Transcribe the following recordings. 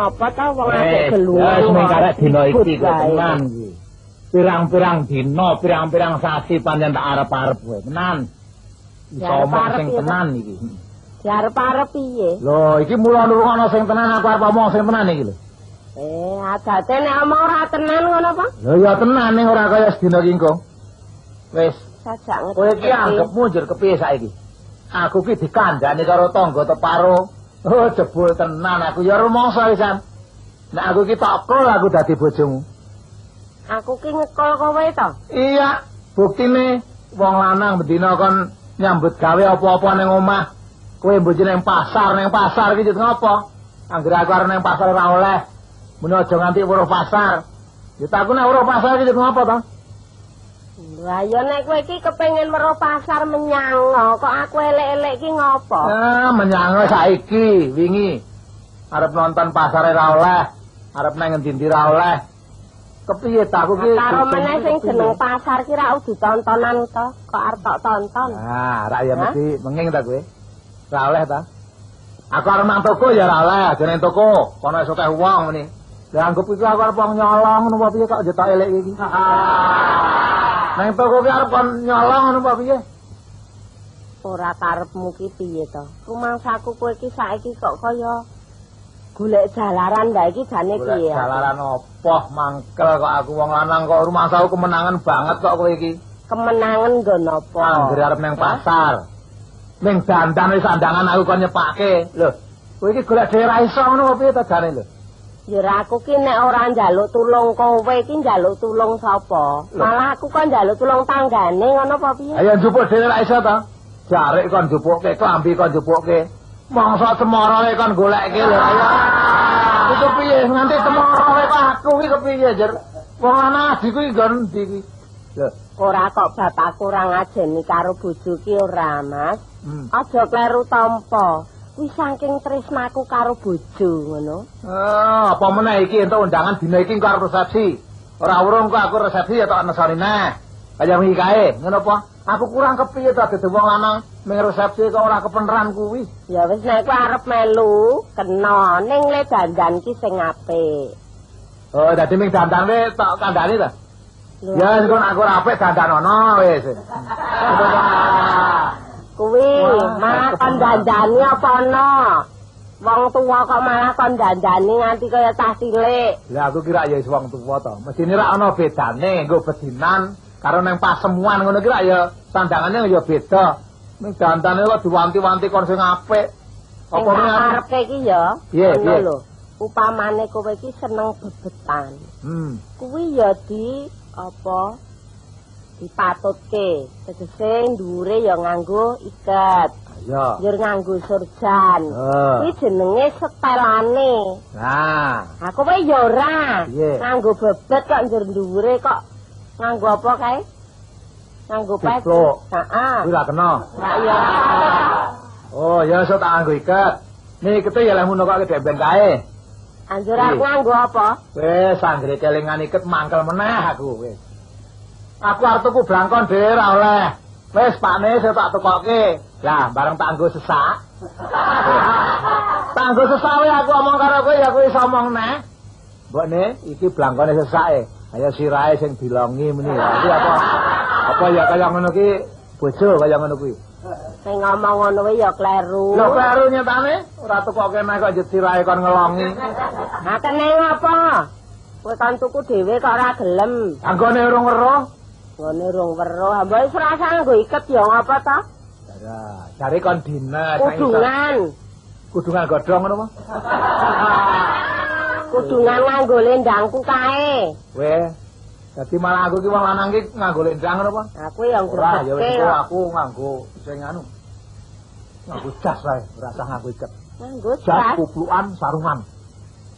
Ngapa ta wong akeh gelungan. Wis mung karek dina iki kok tenan iki. Pirang-pirang dina, pirang-pirang sasi pancen tak arep-arep kowe. Tenan. Iso omong sing tenan iki. Diarep-arep piye? Lho, iki mula nurungono sing tenan aku arep omong sing tenan iki lho. Adate nek omong ora tenan ngono apa? Lho ya tenan ning ora kaya sedina iki engko. Wis, sajak ngerti. Kowe iki anggepmu njur kepiye saiki? Aku ki dikandhani karo tangga teparo. Oh, jebul tenan aku ya rumangsa wisan. Nek aku ki tak kol aku dadi bojomu. Aku ki ngekol kowe to? Iya, buktine wong lanang bendina kon nyambut gawe apa-apa ning omah. Kowe mbojo ning pasar iki ngopo? Anggere aku arep ning pasar ora oleh. Mun aja nganti weruh pasar. Ya tak aku nek weruh pasar iki ngopo to? Lah ya nek kowe iki kepengin weruh pasar menyang kok aku elek-elek iki ngopo? Ah, menyang saiki wingi. Arep nonton pasare ra oleh, arep nang ngendi-endi ra oleh. Kepiye ta aku ki? Karo meneh sing jeneng pasar ki ra udu tontonan to, kok arep tok tonton. Ah, ra ya mesti menging ta kowe. Ra oleh ta? Aku arep nang toko ya ra oleh, aja nang toko, kono iso akeh wong meni. Lah anggep iki aku arep wong nyolong ngono apa piye kok njetok elek iki. Nang toko ki arep kon nyolong ngono apa piye? Ora karepmu ki piye to? Rumangsaku kowe iki saiki kok kaya golek jalaran lha iki jane piye? Golek jalaran opo mangkel kok aku wong lanang kok rumangsaku kemenangan banget kok kowe iki. Kemenangan nggo napa? Anggere arep nang pasar. Ning dandan wis sandangan aku kon nyepake. Lho, kowe iki golek dhewe ra iso ngono apa piye ta jane lho? Ya aku ki nek ora njaluk tulung kowe iki njaluk tulung sapa? Malah aku kon njaluk tulung tanggane ngono apa piye? Ayo njupuk dhewe ra iso ta? Jarik kon njupukke, klambi kon njupukke. Mongso cemorone kon goleke lho. Ayo. Iku piye nganti cemorone kok aku iki kepiye, Jer? Wong lanang adikku iki nggon ndi iki? Lho, ora kok bapakku ora ngajeni karo bojo ki ora, Mas. Aja kleru tampa. Kuwi saking tresnaku karo bojo ngono. Ah, apa meneh iki entuk undangan dina iki engko arep resepsi. Ora urung kok aku resepsi ya tok nesoni neh. Kaya wingi kae, ngono apa? Aku kurang kepiye ta dadi wong lanang ming resepsi kok ora kepeneran kuwi. Ya wis nek kowe arep melu, kena ning le dandan ki sing apik. Oh, dadi ming dandan wae tok kandhani ta? Ya wis kon aku ora apik dandanono wis. Kuwi malah kon dandani apa ana? Wong tuwa kok malah kon dandani nganti kaya cah cilik. Lah aku kira ya wis wong tuwa to. Mesine ra ana bedane nggo bedinan karo nang pasemuan ngono ki ra ya sandangane ya beda. Ning dandane kok diwanti-wanti kon sing apik. Apa meneh arepe iki ya? Ngono lho. Upamane kowe iki seneng bebetan. Kuwi ya di apa? Dipatutke, tegese dhuwure ya nganggo iket. Iya. Njur nganggo surjan. Kuwi jenenge setelane. Nah, aku wae ya ora. Nganggo bebet kok njur dhuwure kok nganggo apa kae? Nganggo peci. Heeh. Kuwi ra kena. Lah iya. Oh, ya iso tak nganggo iket. Nih ikete ya leh ngono kok kedemben kae. Anjur aku nganggo apa? Wis anggere kelingan iket mangkel meneh aku wis. Aku arep tuku blangkon dhewe ra oleh. Wis pakne saya tak tukoke. Lah bareng tak nggo sesak. Tak nggo sesak wae aku omong karo kowe ya kowe iso omong neh. Mbokne iki blangkone sesake. Ayo sirahe sing dilongi meni. Iki apa? Apa ya kaya ngono ki bojo kaya ngono kuwi. Sing ngomong ngono kuwi ya kleru. Lho kleru nyatane ora tukoke neh kok sirahe kon ngelongi. Ha kene ngapa? Kowe kon tuku dhewe kok ora gelem. Anggone urung weruh. Ngene rong weruh, mbok wis ora usah nganggo iket ya ngapa ta? Lah, jare kon dinas kudungan. Kudungan godhong ngono apa? Kudungan nganggo lendangku kae. Weh, dadi malah aku ki wong lanang ki nganggo lendang ngono apa? Aku ya ora, ya wis aku nganggo sing anu. Nganggo jas wae, ora usah nganggo iket. Nganggo jas, kuplukan, sarungan.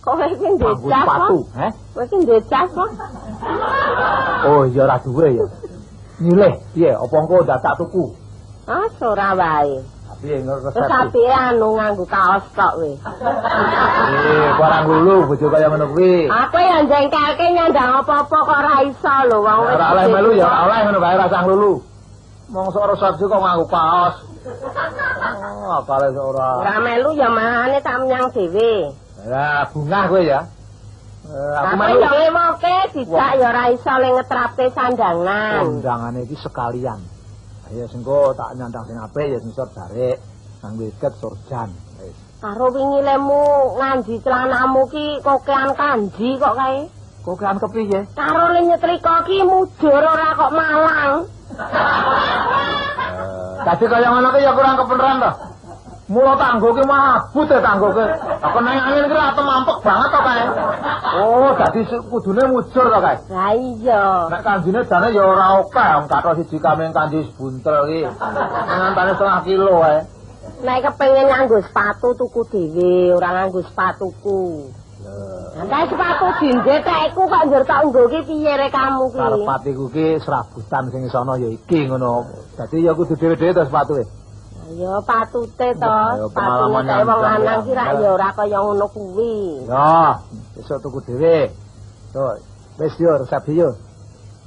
Kowe iki ndek jas sepatu, he? Kowe iki ndek jas kok. Oh, iya ora duwe ya. Nyileh, piye? Apa engko dadak tuku? Ah, ora wae. Piye ngono resep? Wis apike anu nganggo kaos tok wis. Barang lulu bojo kaya ngono kuwi. Aku ya njengkelke nyandang apa-apa kok ora iso lho wong wis. Ora oleh melu ya ora oleh ngono wae ora usah lulu. Mongso resep kok nganggo kaos. Oh, apale ora. Ora melu ya malahane tak menyang dhewe. Lah bungah kowe ya. Aku melu emoke dijak ya ora iso le ngetrapke sandangan. Undangane iki sekalian. Ayo sengko tak nyandang sing apik ya sing jarik nganggo iket surjan. Wis. Karo wingi lemu nganji celanamu ki kokean kanji kok kae. Kokean kepiye? Karo le nyetrika ki mujur ora kok malang. Dadi kaya ngono ki ya kurang kebeneran to. Mula tanggoke mabut ya tanggoke. Aku nang angin ki ra temampek banget to kae. Oh, dadi kudune mujur to kae. Lah iya. Nek kanjine jane ya ora akeh, wong kathok siji kameng kanji sebuntel ki. Ngantane setengah kilo wae. Nek kepengin nganggo sepatu tuku dhewe, ora nganggo sepatuku. Lho. Lah sepatu dindetekku kok njur tak nggo ki piye rekamu ki? Karepat iku ki serabutan sing sono ya iki ngono. Dadi ya kudu dhewe-dhewe to sepatuke. Ya patute to, patute wong lanang ki rak ya ora kaya ngono kuwi. Ya, besok tuku dhewe. Tuh, wis yo resep yo.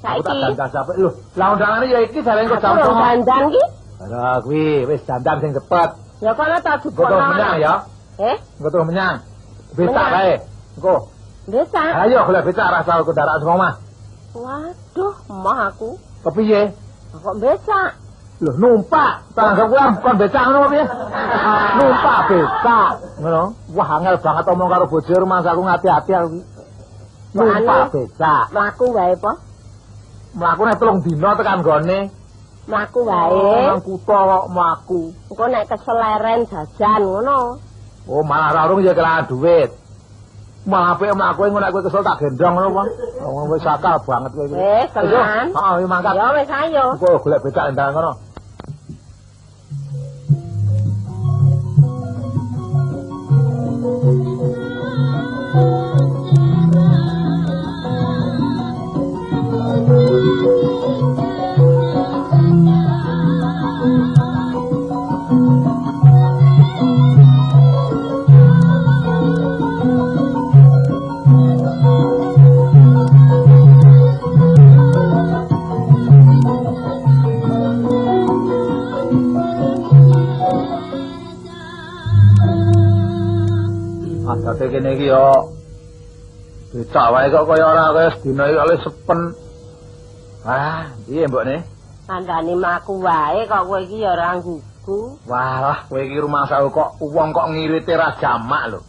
Saiki tak dandan sampe lho. Lah undangane ya iki jare engko jam 09.00. Dandan ki? Lah kuwi wis dandan sing cepet. Ya kono tak jupuk. Engko menyang ya. Eh? Engko menyang. Becak wae. Engko. Becak. Ayo golek becak rasa kendaraan semua omah. Waduh, moh aku. Kepiye? Kok becak? Lho numpak, tanggap kuwi kon becak ngono piye? Numpak becak, ngono. Wah angel banget omong karo bojo rumangsaku ngati-ati aku iki. Numpak becak. Mlaku wae po? Mlaku nek 3 dina tekan gone. Mlaku wae. Nang kutha kok mlaku. Engko nek keseleren jajan ngono. Oh, malah ra urung ya kelangan duit. Malah apik mlaku ngono nek kowe kesel tak gendong ngono, Bang. Wong wis akal banget kowe iki. Wis tenan. Heeh, wis mangkat. Ya wis ayo. Engko golek becak ndang ngono. Adate kene iki yo becak wae kok kaya ora kaya sedina iki oleh sepen. Wah, piye mbokne? Kandhane mlaku wae kok kowe iki ya ora nggugu. Walah, kowe iki rumangsaku kok wong kok ngirite ra jamak lho.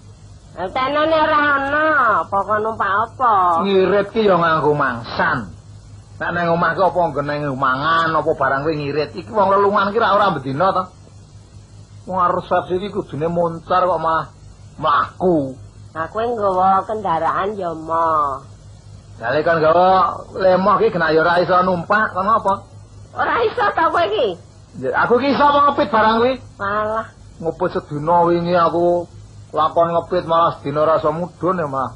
Entenane ora ana, apa kok numpak apa? Ngirit ki ya nganggo mangsan. Nek nang omah ki apa nggeneng mangan apa barang kowe ngirit. Iki wong lelungan ki ra ora bedina to. Wong resepsi iki kudune moncar kok malah mlaku. Lah kowe nggawa kendaraan ya moh. Lah lek kon nggawa lemoh ki kena ya ora iso numpak kon apa? Ora iso ta kowe iki? Aku ki iso apa ngepit barang kuwi? Malah ngepit sedina wingi aku lakon ngepit malah sedina ora iso mudhun ya malah.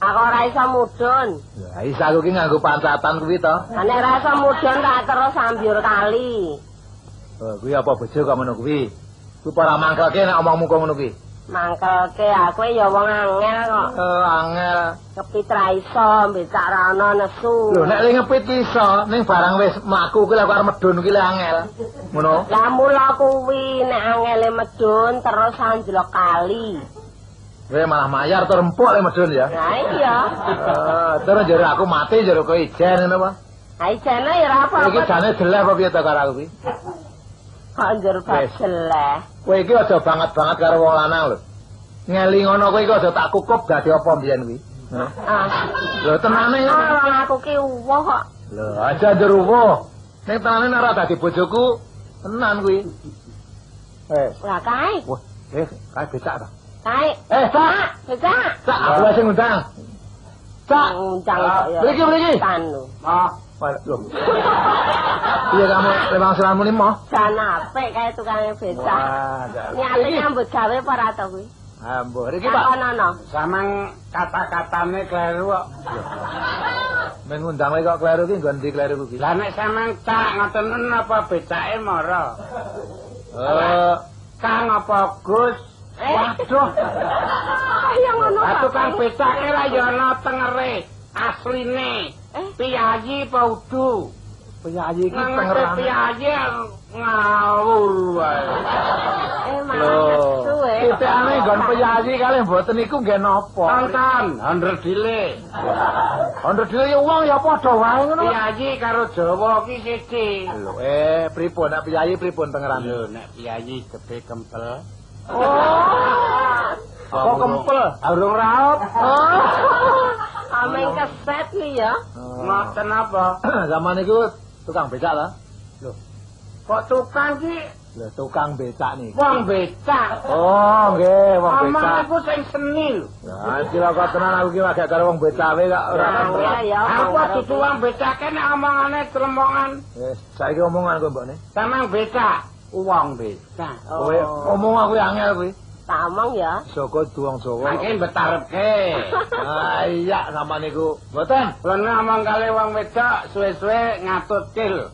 Aku ora iso mudhun. Ya iso aku ki nganggo pancatan kuwi to. Lah nek ora iso mudhun tak terus ambyur kali. Oh, kuwi apa bojo kok ngono kuwi? Kuwi ora mangkelke nek omongmu kok ngono kuwi. Mangkelke aku ya wong angel kok. Angel. Ngepit ra iso, becak ra ana nesu. Lho nek le ngepit iso, ning barang wis mlaku kuwi lek arep medhun kuwi le angel. Ngono. Lah mula kuwi nek angele medhun terus anjlok kali. Kowe malah mayar tur empuk le medhun ya. Lah iya. Terus jare aku mati jare kowe ijen ngono apa? Ha ijene ya ora apa-apa. Iki jane jeleh apa piye to karo aku kuwi? Kok njur bab jeleh. Kowe iki aja banget-banget karo wong lanang lho. Ngeli ngono kowe iki aja tak kukup dadi apa mbiyen kuwi. Heeh. Lho tenane wong aku ki uwuh kok. Lho aja njur uwuh. Ning tenane nek ora dadi bojoku tenan kuwi. Wes. Lah kae. Wah, kae becak ta. Kae. Cak, becak. Cak, aku sing ngundang. Cak, ngundang kok ya. Mriki, mriki. Ah. Lho. Iya kamu lemang selamu ni moh. Jan apik kae tukang becak. Nyale nyambut gawe apa ora to kuwi? Ha mbuh iki Pak. Ana. Samang kata-katane kleru kok. Men ngundang kok kleru ki nggon ndi kleru kuwi? Lah nek samang cak ngoten napa becake mara? Kang apa Gus? Waduh. Kaya ngono. Tukang becake ra ya ana tengere asline. Piyayi apa udu? Piyayi iki tengerane. Piyayi ngawur wae. Malah suwe. Titikane nggon piyayi kalih mboten niku nggih napa? Tonton, onderdile. Onderdile ya wong ya padha wae ngono. Piyayi karo Jawa ki siji. Lho, pripun nek piyayi pripun tengerane? Lho, nek piyayi gede kempel. Oh. Kok kempel? Urung raup. Oh. Ameng keset kuwi ya. Ngoten apa? Zaman niku tukang becak ta? Lho. Kok tukang ki? Lho, tukang becak niki. Wong becak. Oh, nggih, wong becak. Omong niku sing seni lho. Lah, iki kok tenan aku ki agak karo wong becak wae kok ora ya. Aku dudu wong becak nek omongane tremongan. Wis, saiki omongan kowe mbokne. Samang becak, wong becak. Kowe omong aku angel kuwi. Tak omong ya. Joko duwong Jawa. Mangke betarepke. Ah iya sama niku. Mboten. Kula ngomong kali wong wedok suwe-suwe ngatutke lho.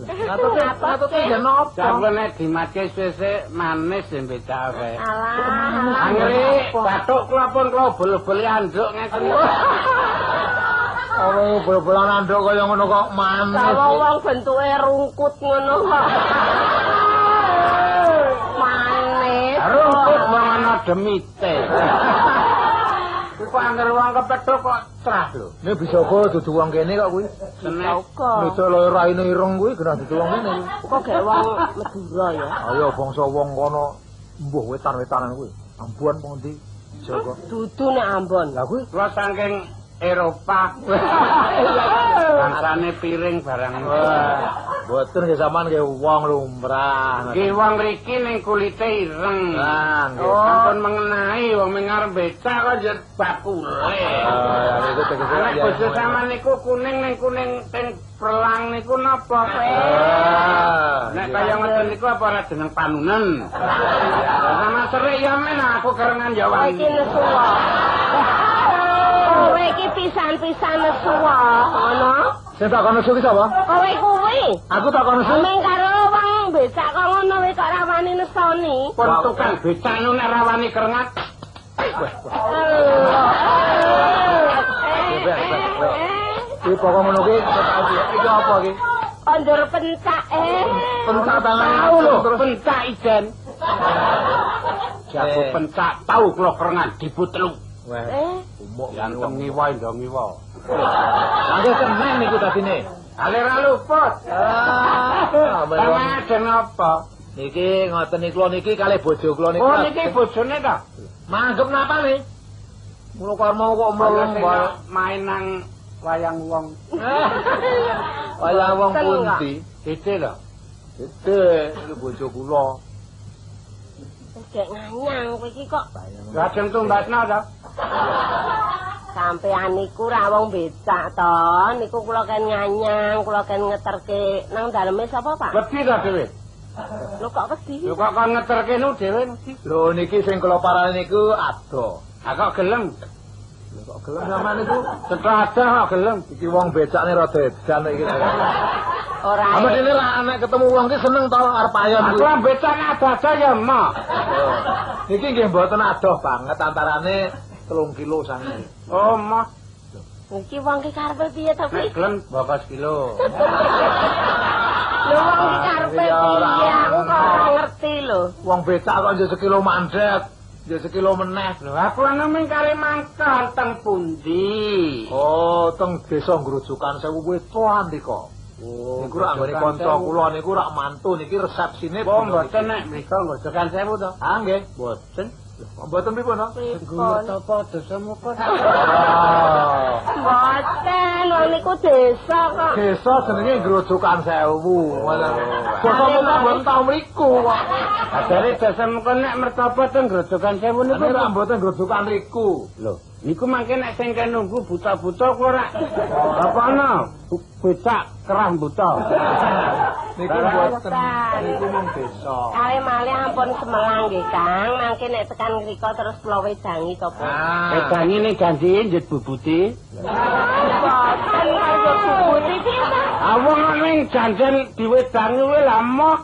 Ngatutke, ngatutke ya napa? Sampe nek dimatke suwe-suwe manis sing becak wae. Alah. Angere bathuk kula pun kula bol-bol anduk ngeten. Ora bol-bolan anduk kaya ngono kok manis. Lah wong bentuke rungkut ngono kok. Manis. Rungkut wong ana demite. Kuwi kok angger wong kepethuk kok trah lho. Nek bisa kok dudu wong kene kok kuwi. Nek lho raine ireng kuwi genah dudu wong kene. Kok gak wong Madura ya? Ayo bangsa wong kono mbuh wetan-wetanan kuwi. Ambon apa ngendi? Joko. Dudu nek Ambon. Lah kuwi kula saking Eropa. Bangsane piring barang. Mboten nggih sampean nggih wong lumrah. Nggih wong mriki ning kulite ireng. Lah nggih. Sampun mengenai wong mengarep becak kok jet bakule. Ah, niku tegese. Nek bojo sampean niku kuning ning kuning teng perlang niku napa? Nek kaya ngoten niku apa ora jeneng panunen? Sama serik ya men aku kerengan ya wong. Iki nesu. Kowe iki pisan-pisan nesu ngono. Sing tak kono nesu ki sapa? Kowe kuwi. Aku tak kono nesu. Ming karo wong becak kok ngono kowe kok ora wani nesoni. Pun tukang becak nu nek ra wani kerengat. Iki pokok ngono ki iki apa iki? Kondur pencak Pencak tangan tau lho, pencak ijen. Jago pencak tau kula kerengan dibut telu. Wah, umuk ganteng ngiwa ndo ngiwa. Lha senen niku dadine. Ale ra luput. Ah, ajeng apa? Niki ngoten niku kula niki kalih bojo kula niku. Oh niki bojone ta? Manggep napa nih? Mula karmo kok mleleng main nang wayang wong. Wayang wong pundi? Dede lho. Dede iki bojo kula. Gek nganyang kowe iki kok. Lajeng tumbasna ta? Sampean niku ra wong becak to, niku kula ken nganyang, kula ken ngeterke nang daleme sapa, Pak? Wedi ta dhewe? Lho kok wedi? Lho kok kon ngeterke nu dhewe mesti. Lho niki sing kula parani niku ado. Ha kok gelem? Lho kok gelem sampean niku? Cetha aja kok gelem. Iki wong becakne rada edan iki. Ora. Apa dene lah nek ketemu wong ki seneng to arep ayon kuwi. Aku becak adoh-adoh ya emoh. Niki nggih mboten adoh banget antarane 3 kilo sange. Oh, emoh. Iki wong ki karepe piye to kuwi? Nek gelem bokos kilo. Lho wong ki karepe piye aku kok ora ngerti lho. Wong becak kok njuk sekilo mandek, njuk sekilo meneh. Lho aku ana mung kare mangkon teng pundi? Oh, teng desa Grujukan Sewu Wetan nika. Oh, niku rak anggone kanca kula niku rak mantu niki resepsine. Oh, mboten nek mriko Grujukan Sewu to. Ah, nggih. Mboten. Mboten pripun to? Pripun? Apa desa muka? Mboten, wong niku desa kok. Desa jenenge Grujukan Sewu. Desa muka mboten tau mriku kok. Ajare desa muka nek mertapa teng Grujukan Sewu niku rak mboten Grujukan riku. Lho, niku mangke nek sing kene nunggu buta-buta kok ora. Apa ana? Becak kerah buta. Niku mboten, niku mung desa. Kale malih ampun semelang nggih, Kang. Mangke nek tekan ngriko terus kula wedangi to, Bu. Wedangi ning janji njet bubuti. Mboten kanggo bubuti piye ta? Ah wong ning janjen diwedangi kuwi lah moh.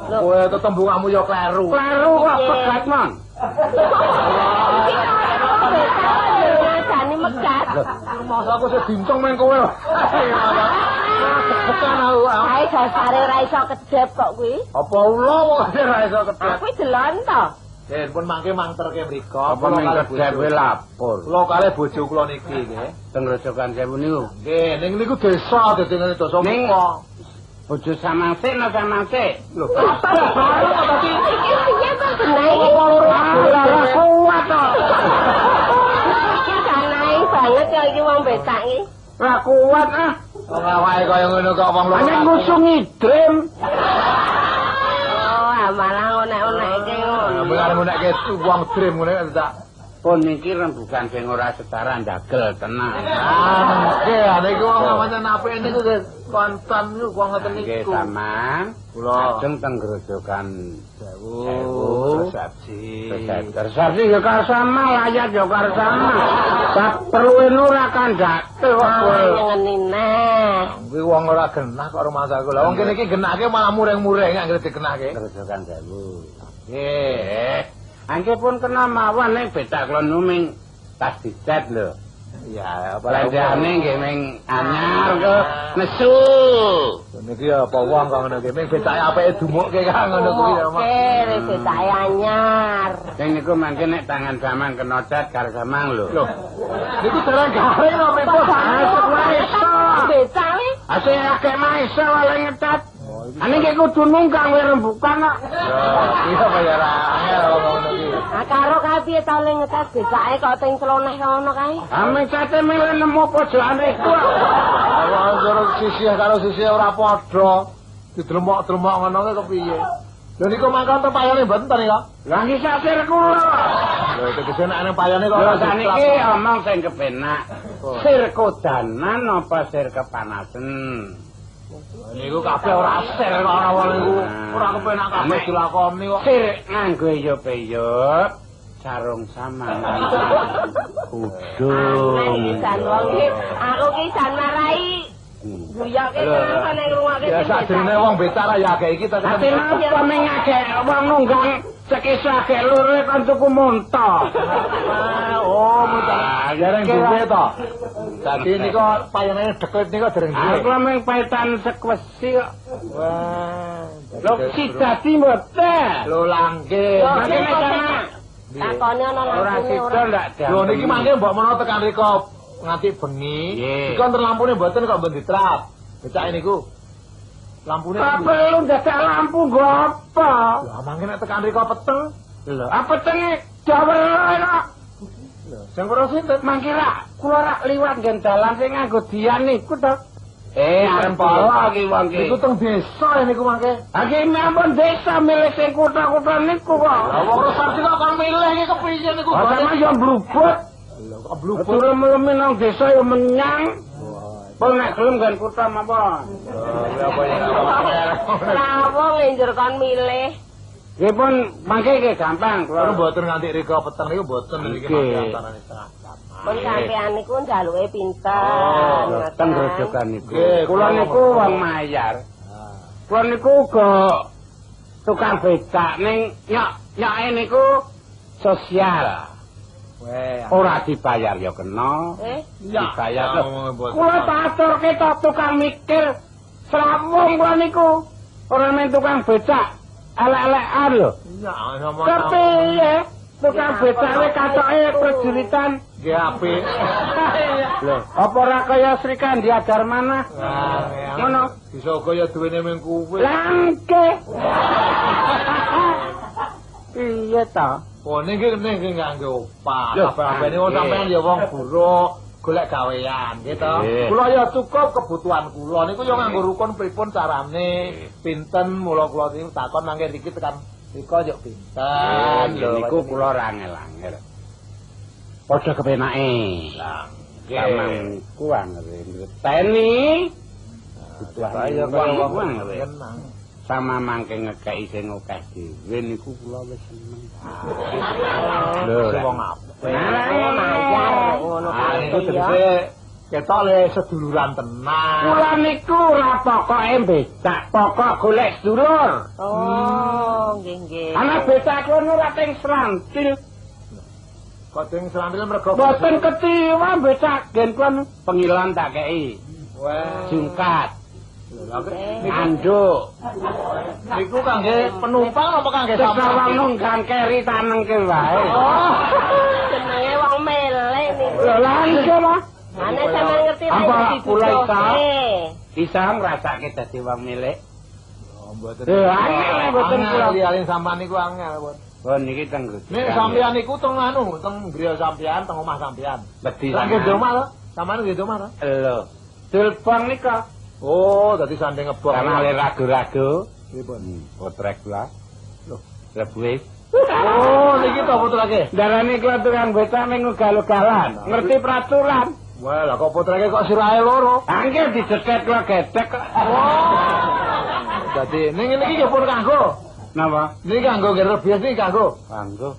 Kowe tetembunganmu ya kleru. Kleru kok pegat, Mon. Ngajani megat. Masa aku sing dinceng meng kowe. Tekan aku. Kae dasare ora iso kedep kok kuwi. Apa ula kok ora iso kedep? Aku delon to. Nggih, pun mangke mangterke mriko. Apa ming kedep kuwi lapor. Kula kalih bojo kula niki nggih. Teng Grojogan Sewu niku. Nggih, ning niku desa dadi ngene desa muka. Bojo samangse no samangse. Lho, apa baru kok tadi? Iki piye kok benahi? Ora kuat to. Iki danae banget ya iki wong becak iki. Ora kuat ah. Wong awake kaya ngono kok wong loro. Ana ngusungi drem. Oh, malah onek-onekke ngono. Malah onekke wong drem ngene tak. Pun niki rembugan sing ora setara ndagel tenan. Ah, nggih, niku wong pancen apik niku konten niku wong ngoten niku. Nggih, sampean. Kula ajeng teng Grojogan Sewu resepsi. Resepsi ya karo sama, layat ya karo sama. Bab perluwe ora kandhake kok. Ngene neh. Kuwi wong ora genah kok rumangsaku. Lah wong kene iki genahke malah mureng-mureng anggere digenahke. Grojogan Sewu. Nggih. Angke pun kena mawon ning becak kula ming tas dicet lho. Ya, apa belanjane nggih ming anyar kok nesu. Niki ya apa wong kok ngono ki ming becake apike dumukke kang ngono kuwi ya. Oke, becake anyar. Sing niku mangke nek tangan samang kena cat karo samang lho. Lho. Niku dereng garing kok mepos. Iso. Becak wi. Ase akeh maiso oleh ngecat. Ane iki kudu nunggang kowe rembukan kok. Iya kaya ora angel wong ngono iki. Ah karo kae piye ta le ngetes becake kok teng celoneh ngono kae. Ah mecate mele nemu pojokane iku. Awak karo sisih karo sisih ora padha. Didlemok-dlemok ngono kae kepiye? Lho niku mangkon to payone mboten to nika? Lah iki sasir kula. Lho tegese nek ana payone kok ora saniki omong sing kepenak. Sir kodanan apa sir kepanasen? Niku kabeh ora sir kok ana wong niku. Ora kepenak kabeh dilakoni kok. Sir nganggo eyop-eyop, sarung sama. Kudung. Iki jan wong iki, aku ki jan marai. Guyoke tenan ning ngrungokke. Ya sakjroning wong becak ya akeh iki ta. Ate napa ming akeh wong nunggang sekiso akeh loro kon tuku monto. Oh, monto. Dereng duwe to. Dadi niku payane deket niku dereng duwe. Aku ming paitan sekwesi kok. Wah. Lho si dadi mboten. Lho langge. Takone ana lampune ora. Ora sida ndak. Lho niki mangke mbok menawa tekan riko nganti bengi. Iku wonten lampune mboten kok mboten ditrap. Becake niku. Lampune apa perlu dadak lampu nggo apa? Lah mangke nek tekan riko peteng. Lho, apa petenge dawel kok. Lho, sing ora sinten? Mangke rak kula rak liwat nggen dalan sing nganggo dian niku to. Arep pala iki wong iki. Niku teng desa niku mangke. Ha iki ampun desa milih sing kutha-kutha niku kok. Lah wong resepsi kok kon milih iki kepiye niku? Lah sama yo mblubut. Lho kok mblubut. Turun-melemi nang desa yo menyang. Pun nek gelem nggen kutha mawon. Lho apa ya. Lah wong njur kon milih. Nggih pun mangke iki gampang kula mboten nganti rika peteng niku mboten niki mangke antarane setengah. Pun sampean niku njaluke pinter. Teng Grojogan niku. Kula niku wong mayar. Kula niku uga tukang becak ning nyok-nyoke niku sosial. Ora dibayar ya kena. Dibayar. Kula tak aturke to tukang mikir srawung kula niku. Ora men tukang becak. Elek-elekan lho. Iya, ngomong. Kepiye? Tukang becake katoke prajuritan. Nggih apik. Lho, apa ora kaya Sri Kandi Darmana? Ngono. Bisa uga ya duwene mung kuwi. Lah nggih. Piye ta? Oh niki niki nganggo opah. Kabeh-kabehne wong sampean ya wong buruk. Golek gawean gitu. Kula ya cukup kebutuhan kula niku ya nganggo rukun pripun carane pinten mula kula niku takon mangke niki tekan rika yo pinten. Lho niku kula ora angel-angel. Padha kepenake. Lah nggih. Ku angel ngerteni. Butuhane wong seneng. Sama mangke ngekeki sing akeh dhewe niku kula wis seneng. Lho wong apik. Mayar ngono kae. Iku tegese ketok le seduluran tenan. Kula niku ora pokoke becak, pokok golek sedulur. Oh, nggih nggih. Ana becak kula ora teng Srantil. Kok teng Srantil mergo mboten ketiwa becak gen kula pengilan tak kei. Wah, jungkat. Anduk. Niku kangge penumpang apa kangge sampeyan? Wong nunggang keri tanengke wae. Oh. Jenenge wong melek niku. Lho lha nggih lho. Ane sampeyan ngerti ra iki kula iso ngrasake dadi wong melek. Oh, mboten. Lho angel mboten kula lialin sampean niku angel, pun. Pun niki teng Nek sampeyan niku teng anu, teng griya sampeyan, teng omah sampeyan. Wedi. Lah nggih omah lho. Sampeyan nggih omah lho. Lho. Dulbong nika. Oh, dadi sanding ngebong. Kamale ragu-ragu. Pripun? Potrek kula. Lho, rebuhe. Oh, niki to potreke. Darane kula tukang becak ning ugal-ugalan. Ngerti peraturan. Wah, lah kok potreke kok sirahe loro? Angger dicetet kula gedhek kok. Oh. Dadi ning niki nggih pun kanggo. Napa? Niki kanggo nggih rebes niki kanggo. Kanggo.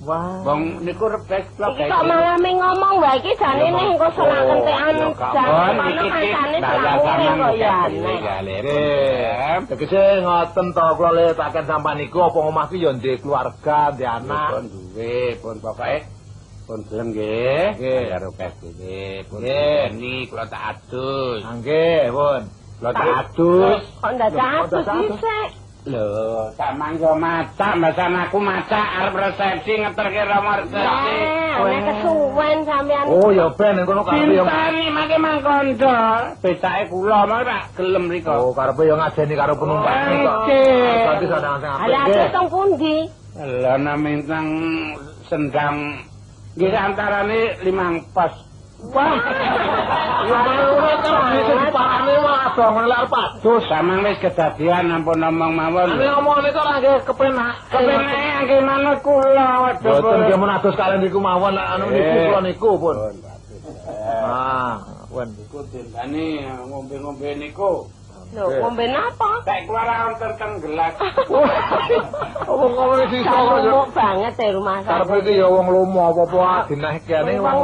Wah. Wong niku rebes kula gawe. Iki kok malah ming ngomong wae iki jane ning engko selak kentekan jan kono kancane selak kok ya aneh. Tegese ngoten to kula le taken sampean niku apa omah ki ya ndek keluarga, ndek anak. Pun duwe, pun pokoke pun gelem nggih. Bayar akeh dhewe. Pun niki kula tak adus. Nggih, pun. Kula tak adus. Kok ndak adus dhisik? Lho, tak mangga macak, mbasan aku macak arep resepsi ngeterke romo resepsi. Nek kesuwen sampean. Oh ya ben kono karepe yo. Pintani mangke mangkondo, becake kula mangke rak gelem rika. Oh, karepe yo ngajeni karo penumpang kok. Dadi sandang sing apik. Lah teng pundi? Lah naming teng sendang nggih antarane 5 pos. Wah. Ya ora kok wis diparane wae dong lek arep adus. Samang wis kedadian ampun ngomong mawon. Nek omongane kok ora nggih kepenak. Kepenake nggih manut kula. Mboten nggih mun adus kalian niku mawon lek anu niku kula niku pun. Ah, pun niku dendane ngombe-ngombe niku. Lho, ngombe napa? Tek kula wonten teng gelas. Wong ngomong iki iso kok. Lomo banget e rumah sakit. Karepe iki ya wong lomo apa-apa dinehkene wong.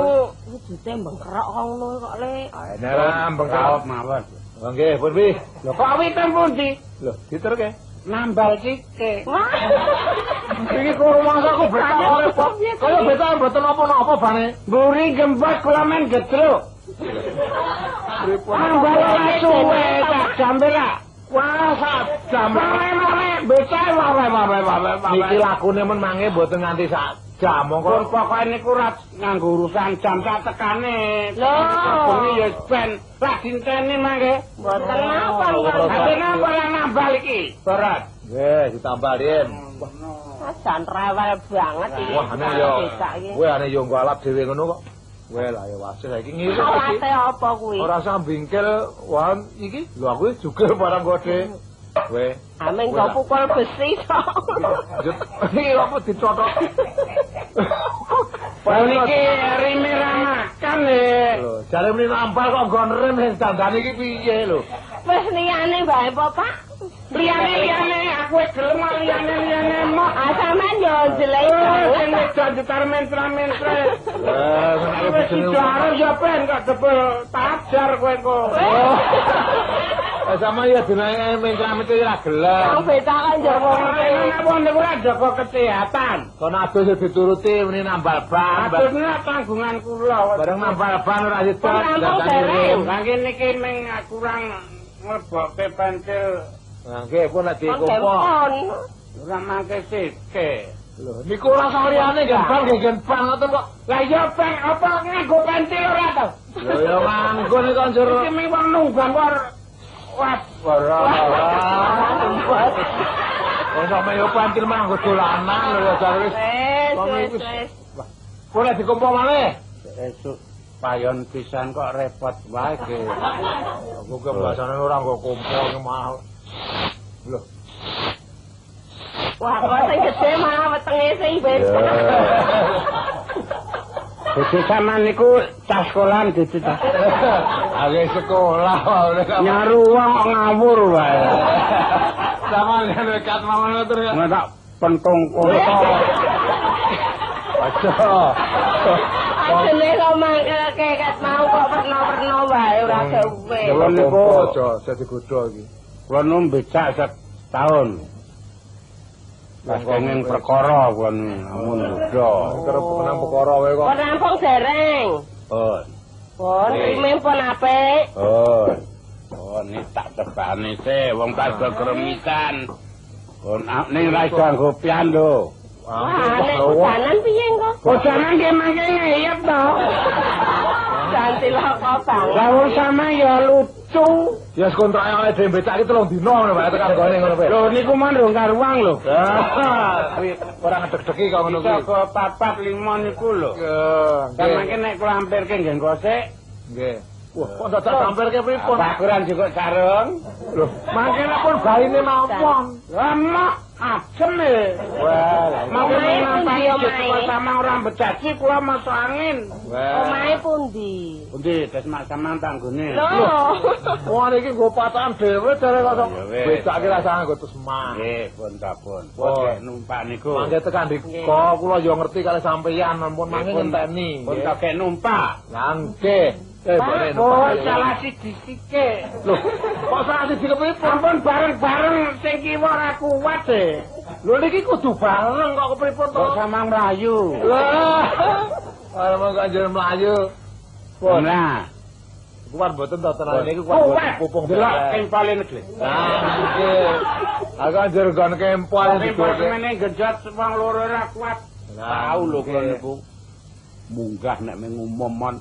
Wujute mbengkrok kok ngono kok, Lek. Nek ora mbengkrok mawon. Lho nggih, pun pi. Lho kok witen pundi? Lho, diterke. Nambal sithik. Wah. Iki kok rumangsaku becak ora. Kaya becak mboten napa-napa bane. Mburi gembot kula men gedruk. Pripun? Nambal ora suwe sak jam lah. Wah, sak jam. Wae becak wae. Niki lakune men mangke mboten nganti sak jam mongko. Pokoke niku ora nganggo urusan jam sak tekane. Lho, bengi ya ben rak dinteni mangke. Mboten napa kok. Ate napa lah nambal iki? Berat. Nggih, ditambal yen. Jan rewel banget iki. Wah, ane yo. Kowe ane yo nggo alap dhewe ngono kok. Kowe lah ya wasis saiki ngirit iki. Alate apa kuwi? Ora usah bingkel, wah iki. Lho aku jugel barang gode. Kowe. Amen kok pukul besi to. Iki apa dicothok? Lah niki rime ra makan le. Lho, jare muni nampal kok nggon rem sing dandane iki piye lho? Wis liyane wae apa, Pak? Liyane aku gelem liyane mok. Ah sampean yo jelek. Sing wedok jutar mentra-mentre. Lah, senake bojone. Arep yo ben kok jebul tajar kowe kok. Eh sama ya dinake mentra-mentre ora gelem. Wong becak kok njero napa niku ora jaga kesehatan. Kono adus dituruti muni nambal ban. Adus nek tanggungan kula. Bareng nambal ban ora sida dandane rem. Lah kene iki ming kurang nglebokke pentil. Lah nggih pun lek dikompo. Ora mangke sithik. Lho niku ora saliyane nggih ban nggih ban ngoten kok. Lah iya ben apa nganggo pentil ora to? Lho ya nganggo niku njur. Iki ming wong nunggang kok. Wah, ora. Wong sampe yo pentil mah nggo dolanan lho ya jar wis. Wis. Kok lek dikompo malih? Esuk payon pisan kok repot wae ge. Aku kebasane ora nggo kompo iki mah. Lho. Wah, kok sing gedhe malah wetenge sing becak. Bojo sampean niku cah sekolahan dudu ta? Aku sekolah wae. Nyaru wong kok ngawur wae. Sampeyan nekat mawon terus. Tak pentung kono. Aja. Ajene kok mangkelke ket mau kok perno-perno wae ora gawe. Kula niku aja dadi godho iki. Kula nu becak setahun. Pas kenging perkara kula amun godho. Kerep menang perkara wae kok. Pun rampung dereng. Pun. Pun rime pun apik. Pun. Pon tak tebane se wong padha kremisan. Pon ning ra iso nggo pian lho. Wah, nek udanan piye engko? Udanan nggih mangke ngeyep to. Ganti loko banget. Lah wong sama ya lucu. Ya kontrake awake dhewe becak iki 3 dina ngono wae tekan gone ngono wae. Lho niku mon rong karuang lho. Kuwi ora ngedeg-degi kok ngono kuwi. Kok 4 5 niku lho. Nggih. Mangke nek kula ampirke nggih kosek. Nggih. Wah, kok dadak sampirke pripun? Bakuran juga sarung. Lho, mangke pun baine mawon. Lah mak ajem e. Wah, mangke nampani sama ora bejaji kula masuk angin. Omahe pundi? Pundi des mak samang tanggone. Lho. Wah, niki nggo patakan dhewe jare kok becak ki rasane nggo tusmah. Nggih, pun ta pun. Pun numpak niku. Mangke tekan ndika kula ya ngerti kali sampeyan ampun mangke ngenteni. Pun tak kek numpak. Lah nggih. Oh, salah siji sike. Lho, kok salah siji kepripun? Ampun bareng-bareng sing kiwa ora kuat e. Lho niki kudu bareng kok kepripun to? Kok sama mlayu. Lah, ora mung kok njur mlayu. Pun. Nah, kuat mboten to tenan niku kuat mboten pupung. Delok kempole negeri. Nah, nggih. Aku njur nggon kempol digoke. Kempol genjot wong loro ora kuat. Tahu lho kula niku. Munggah nek mengumum mon.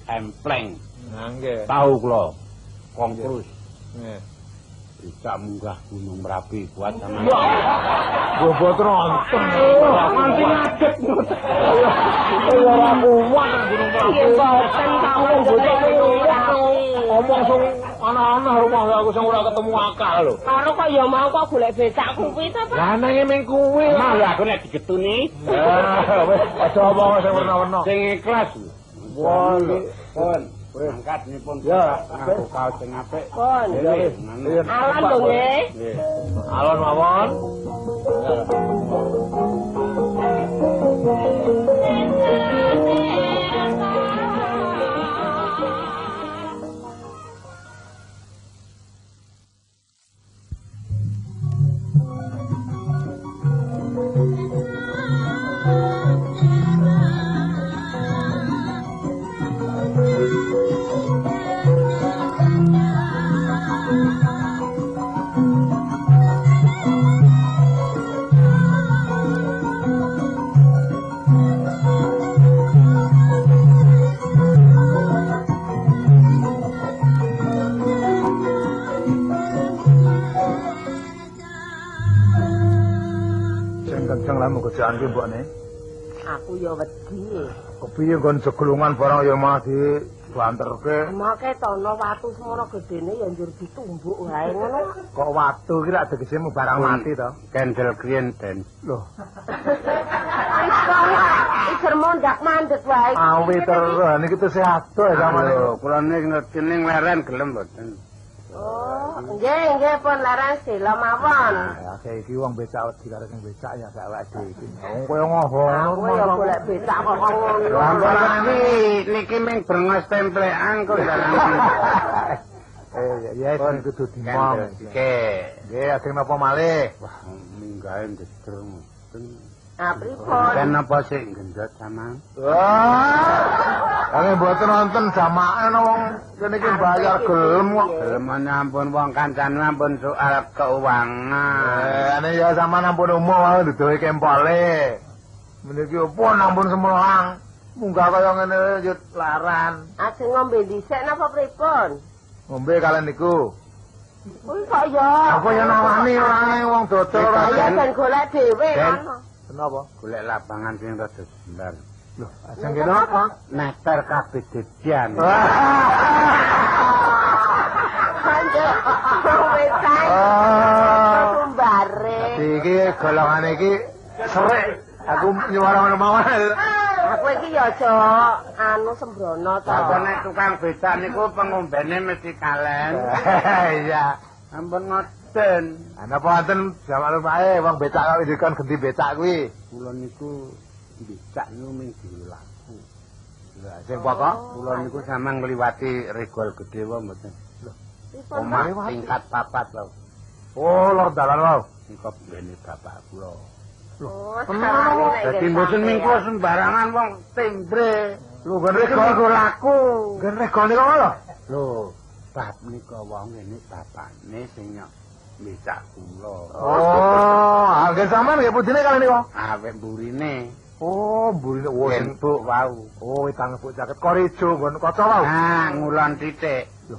Empleng. Nggih. Tahu kula. Kongkrus. Nggih. Bisa munggah Gunung Merapi kuat sama. Gua mboten nonton. Nganti ngadeg. Ya ora kuat nang Gunung Merapi. Nggih mboten tahu omong sing ana-ana rumah aku sing ora ketemu akal lho. Karo kok ya mau kok golek becak kuwi to, Pak? Lah nang ming kuwi. Mah lho aku nek digetuni. Ah, wis aja omong sing werna-werna. Sing ikhlas. Wah, pun. Angkat nipun ya, nganggo kaos sing apik. Pun. Alon lho nggih. Alon mawon. Kerjaan ki mbokne. Aku ya wedi. Kepiye nggon jeglungan barang ya malah dibanterke. Make tono watu semono gedene ya njur ditumbuk wae ngono. Kok watu ki lak tegese mu barang mati to? Kendel kriyen den. Lho. Iser mondak mandek wae. Awi terus niki tesih adoh ya samane. Lho, kula niki ngerti ning leren gelem mboten. Oh, nggih nggih pun larang sila mawon. Ya iki wong becak wedi karo sing becak ya gak awake dhewe iki. Wong kaya ngono. Kowe ya golek becak kok ngono. Lha ampun niki ming brengos templekan kok dalan. Ya kudu dimong. Nggih. Nggih, ajeng napa malih? Wah, minggahe ndeder mboten. Ah, pripun? Ben napa sik genjot samang? Wah. Lah mboten wonten jamaah wong kene iki bayar gelem kok. Gelem ampun wong kancane ampun soal keuangan. Ane ya sampean ampun umum wae duduhe kempole. Meniki opo ampun semelang. Munggah kaya ngene yo laran. Ajeng ngombe dhisik napa pripun? Ngombe kalian niku. Kuwi kok ya. Aku ya nawani ora wong dodol ora. Ya ben golek dhewe kan. Kenapa? Golek lapangan sing rada jembar. Loh, ajeng kene apa? Neter kabeh dedian. Kanjeng, wetan. Tumbare. Dadi iki golongane iki serik. Aku nyuwara ngono mawon. Aku iki ya aja anu sembrono to. Lah nek tukang becak niku pengombene mesti kalen. Iya. Ampun ngoten. Ana apa wonten jaman wae wong becak kok dikon genti becak kuwi. Kula niku becak niku mung dilaku. Lah sing pokok kula niku samang ngliwati regol gedhe wae mboten. Lho, omah tingkat 4 lho. Oh, lor dalan wae. Niku bene bapak kula. Lho, dadi mboten mingko sembarangan wong timbre. Lho, ben regol laku. Ben regol niku lho. Lho, Bab nika wong ngene bapakne sing nyok becak kula. Oh, nggih sampean nggih pundine kali niku? Awet mburine. Oh, mburine wo sing buk wau. Oh, wetang buk jaket korijo nggon kaca wau. Ah, ngulon titik. Lho.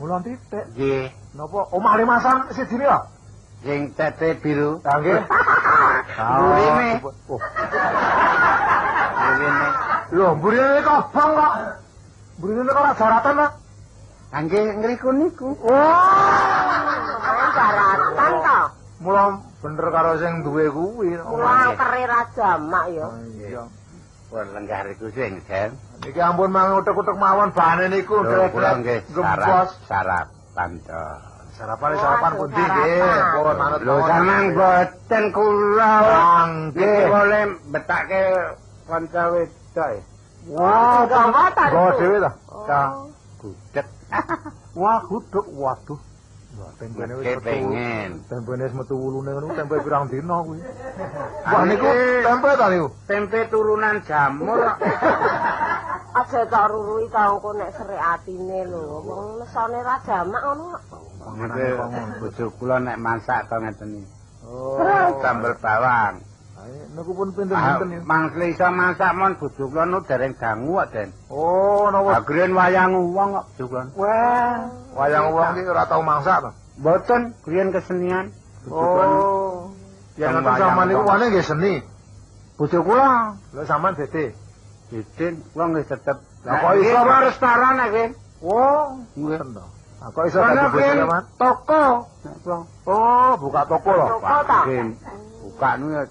Ngulon titik? Nggih. Napa omah limasan sijine lho? Sing tete biru. Ha nggih. Mburine. Oh. Mburine. Lho, mburine kobong kok. Mburine kok ora jaratan ta? Ha nggih ngriku niku. Oh, jaratan to. Mula bener karo sing duwe kuwi. Mula kere ra jamak ya. Iya. Pun lenggah riku sing, Sen. Niki ampun mang utek-utek mawon bahane niku nggih sarapan to. Sarapan sarapan pundi nggih? Pun manut. Lho sampean boten kula. Nggih boleh betake kanca wedok. Wah, gawa dhewe ta? Gudeg. Wah, gudeg waduh. Wah, tempene wis metu. Tempene wis metu wulune ngono, tempe pirang dina kuwi. Wah, niku tempe ta niku? Tempe turunan jamur. Aja tak rurui ta engko nek serik atine lho. Wong mesone ra jamak ngono kok. Bojo kula nek masak to ngeten iki. Oh, sambel bawang. Niku pun pinten-pinten ya. Mangsa iso masak mon bojo kula nu dereng dangu kok, Den. Oh, napa? Griyen wayang wong kok bojo kula. Wah, wayang wong iki ora tau masak to? Mboten, griyen kesenian. Oh. Ya ngoten sampean niku wane nggih seni. Bojo kula. Lho sampean dede. Dede kula nggih tetep. Lah kok iso restoran nggih. Oh, ngoten to. Lah kok iso dadi bojo sampean? Toko. Oh, buka toko lho. Toko ta? Buka nu ya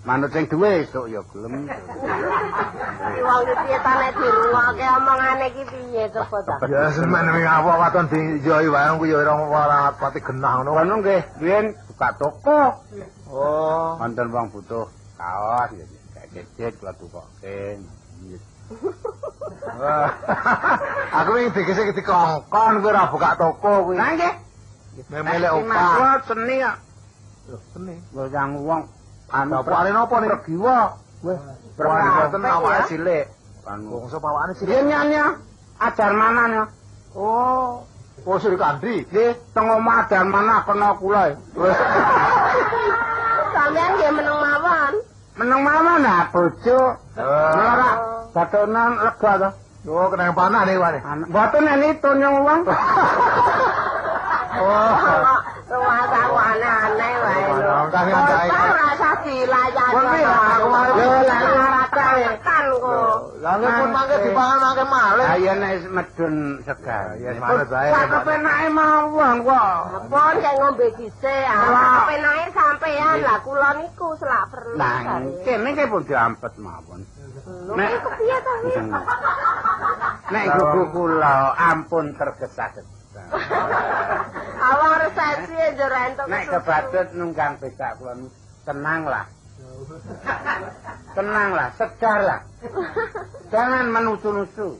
manut sing duwe esuk ya gelem. Iki wong iki piye ta nek dirungokke omongane iki piye coba ta? Ya semen ngapa waton dijoi wae ku ya ora pati genah ngono. Kono nggih, biyen buka toko. Oh, wonten wong butuh kaos ya kecek kula tukoke. Aku wingi dikese dikongkon kuwi ora buka toko kuwi. Lah nggih. Memelek opah. Seni kok. Lho, seni. Lho yang wong anu bapakane napa niku? Pregiwa. Weh, mboten awake cilik. Bangsa pawakane cilik. Yen ya ajar mana ya? Oh, oh Sri Kandi. Nggih, teng omah ajar mana kena kula. Sampeyan nggih meneng mawon. Meneng mawon nah bojo. Ora batonan lega to. Oh, kena panah niku ane. Mboten nek tonyo wong. Oh, rumasaku aneh-aneh wae lho. Ora usah dilayani. Lho, lha ora tekan kok. Lah nek pun mangke dipangan mangke malih. Ha ya nek medun segar. Ya manut wae. Sak kepenake mawon kok. Pun kek ngombe dhisik. Kepenake sampean lah kula niku selak perlu. Lah kene iki pun diampet mawon. Lho iku piye to? Nek gugu kula ampun tergesa-gesa. Awang resepsi njur entuk. Nek kebadut nunggang becak kula tenanglah. Tenanglah, segarlah. Jangan menusu-nusu.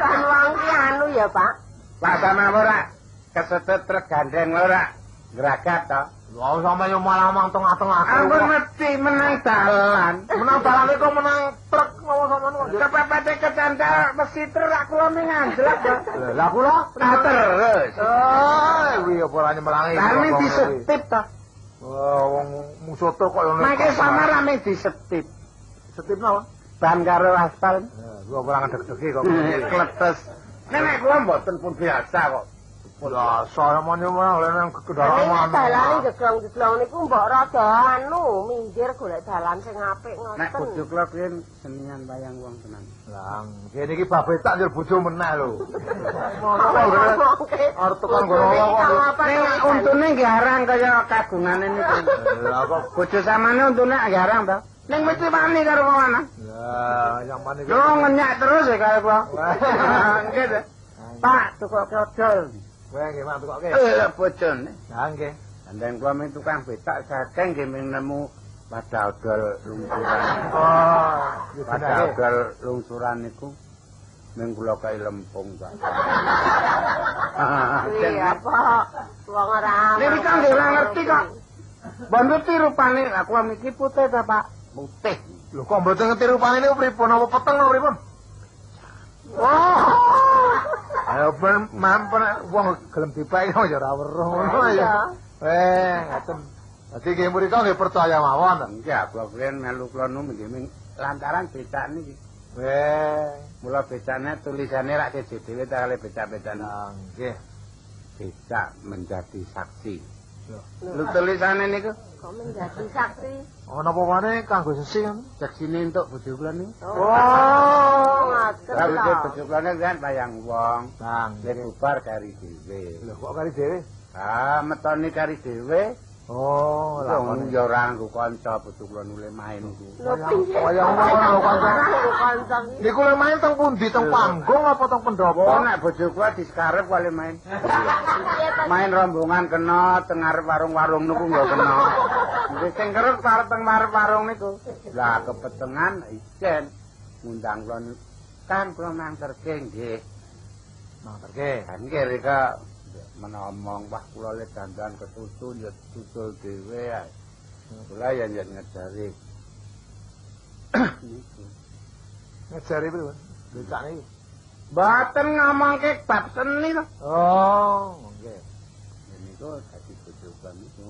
Kan wong ki anu ya, Pak. Pak sama ora kesetut truk gandeng ora gragat to. Lha sampe yo malah mang tengah-tengah. Aku mesti menang dalan. Menang dalane kok menang truk ngomong sampean kok. Kepepete kecandal mesti truk lak kula ming anjlok to. Lah kula terus. Oh, kuwi apa ora nyemelangi. Lah ming disetip to. Wah, wong musuh truk kok ngono. Mangke samar ming disetip. Setip napa? Ban karo aspal. Kuwi apa ora ngedeg-degi kok. Kletes. Nek kula mboten pun biasa kok. Lah, sampeyan yo malah oleh nang kendaraan mana. Dalane jeglong-jeglong niku mbok rada anu minggir golek dalan sing apik ngoten. Nek bojo kula piye senian wayang wong tenan. Lah, kene iki babe tak njur bojo meneh lho. Arep tekan ngono kok. Ning untune nggih arang kaya kagungane niku. Lah kok bojo samane untune nggih arang to. Ning mesti wani karo wong lanang. Lah, sampeyan iki. Lho ngenyak terus ya karo kula. Nggih. Pak, tukoke odol. Kowe nggih mak tukoke. Bojone. Lah nggih. Gandeng kula ming tukang becak saking nggih ming nemu wadah odol lungsuran. Oh, wadah odol lungsuran niku ming kula kae lempung, Pak. Kuwi apa? Wong ora. Nek iki nggih ora ngerti kok. Mbok ngerti rupane aku iki putih ta, Pak? Putih. Lho kok mboten ngerti rupane niku pripun? Apa peteng apa pripun? Oh. Ayo ben mampen wong gelem dipek ya ora weruh ngono ya. Ngoten. Dadi nggih mriko nggih percaya mawon. Nggih, kula kien melu kula nu nggih lantaran becak niki. Mula becakne tulisane rak siji dhewe ta kali becak-becakan. Nggih. Becak menjadi saksi. Lho tulisane niku kok menjadi saksi? Oh, napa wane kanggo sesi kan? Saksine entuk bojo kula niku. Oh, ngaten. Lah bojo kula niku kan wayang wong. Nggih bubar kari dhewe. Lho kok kari dhewe? Ah, metone kari dhewe. Oh, lah ngono ya ora nggo kanca bojo kula nule main iku. Wayang wong ora nggo kanca. Niku le main teng pundi? Teng panggung apa teng pendopo? Oh, nek bojo kula disekarep kali main. Main rombongan kena teng ngarep warung-warung niku nggo kena. Nggih sing kerep arep teng ngarep warung niku. Lah kepetengan ijen ngundang kula Kang kula mangterke nggih. Mangterke. Nggih rika menomong wah kula le dandan kesusu ya tutul dhewe ae. Kula ya yen ngejari. Niku. Ngejari pripun? Becak niku. Mboten ngomongke bab seni to. Oh, nggih. Niku dadi bojo kula niku.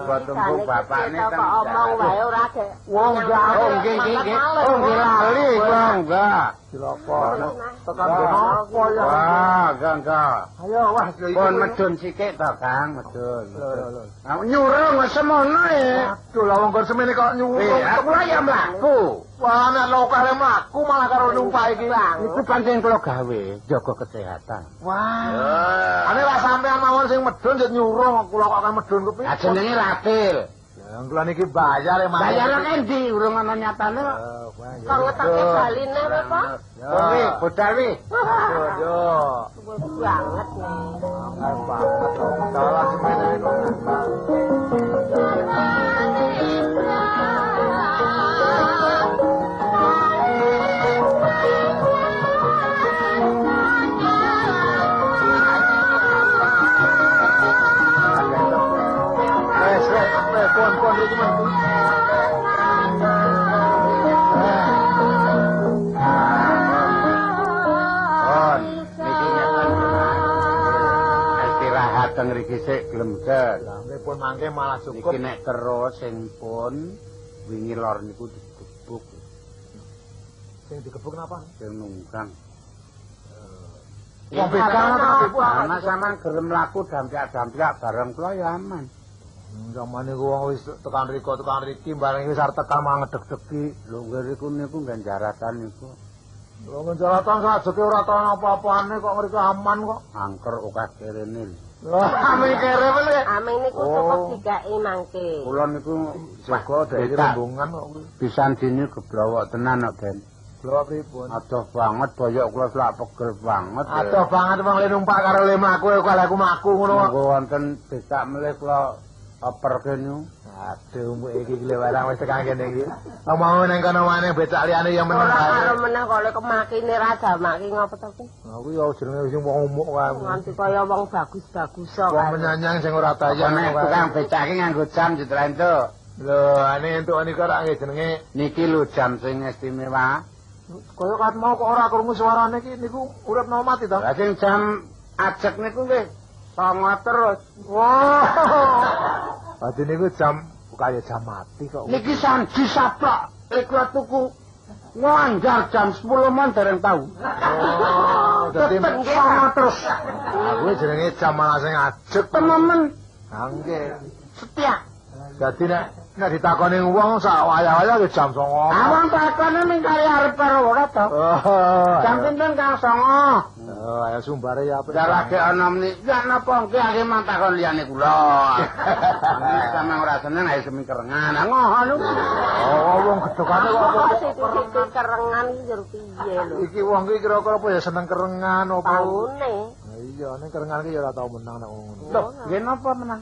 Kula tembung bapakne teng omong wae ora gek. Wong nggih nggih. Oh nggih lali kula enggak. Cilaka. Tekan apa ya? Wah, enggak enggak. Ayo wah iki. Pun medun sikik to, Kang, medun. Lho. Ah nyurung wis semono e. Aduh, lah wong kon semene kok nyurung. Aku lah ya mlaku. Wah, nek lokale mlaku malah karo numpak iki. Iku pancen kula gawe jaga kesehatan. Wah. Ane lah sampean mawon sing medun jet nyurung kula kok akan medun kepiye? Ah jenenge ratil. Ya kula niki bayar e mawon. Bayar endi urung ana nyatane kok. Kok ngetake baline apa? Kowe budal wi. Yo. Suwe banget nih. Angel banget kok. Dalah semene kok. Pon-pon iki men. Pon, niki ngeten. Istirahat teng mriki sik glemger. Lah nggih pun mangke malah cukup. Niki nek terus sing pun wingi lor niku digebuk. Sing digebuk napa? Sing nunggang. Wong becak ana sampean gelem mlaku dampiak-dampiak bareng kula ya aman. Zamane ku wong wis tekan riko tekan riki bareng wis arep tekan malah ngedeg-degi. Lho ngriku niku nggen jaratan niku. Lho nggen jaratan sajeke ora tau apa-apane kok ngriko aman kok. Angker akeh kerene. Lho ame kere meneh. Ame niku cukup digaeki mangke. Kula niku jaga dari rombongan kok. Pisan dene geblowok tenan kok, Ben. Blowok pripun? Adoh banget boyok kula selak pegel banget. Adoh banget wong le numpak karo le mlaku kok aku mlaku ngono kok. Wonten becak melih kula oper kene. Aduh, mbok iki iki warang wis tekan kene iki. Mau nang kono maneh becak liyane ya meneng kae. Ora karo meneh kok lek kemakine ra jamaki ngopo to kuwi. Aku ya jenenge sing wong umuk kae. Nganti kaya wong bagus-bagus kok. Wong menyanyang sing ora tayang. Nek tukang becak iki nganggo jam jitra entuk. Lho, ane entuk nika rak nggih jenenge niki lho jam sing istimewa. Kaya kat mau kok ora krungu suarane iki niku urip napa mati to? Lah sing jam ajeg niku nggih songo terus. Wah. Berarti niku jam kaya jam mati kok. Niki sandi saplok lek kula tuku nganggar jam 10 mon dereng tau. Oh, dadi songo terus. Kuwi jenenge jam malah sing ajeg tememen. Ha nggih. Setia. Dadi nek ditakoni wong sak wayah-wayah ya jam 09. Ah wong takone ming kaya arep karo ora to. Jam pinten Kang 09? Oh, ayo sumbare ya apik. Lah lagi ana meni, ya napa nggih akeh mantakon liyane kula. Nek sampeyan ora seneng ayo semi kerengan. Ngono. Oh, wong gedhokane kok situ-situ kerengan iki yo piye lho. Iki wong iki kira-kira apa ya seneng kerengan apa? Taune. Iya, ning kerengan iki ya ora tau menang nek ngono. Lho, nggih napa menang?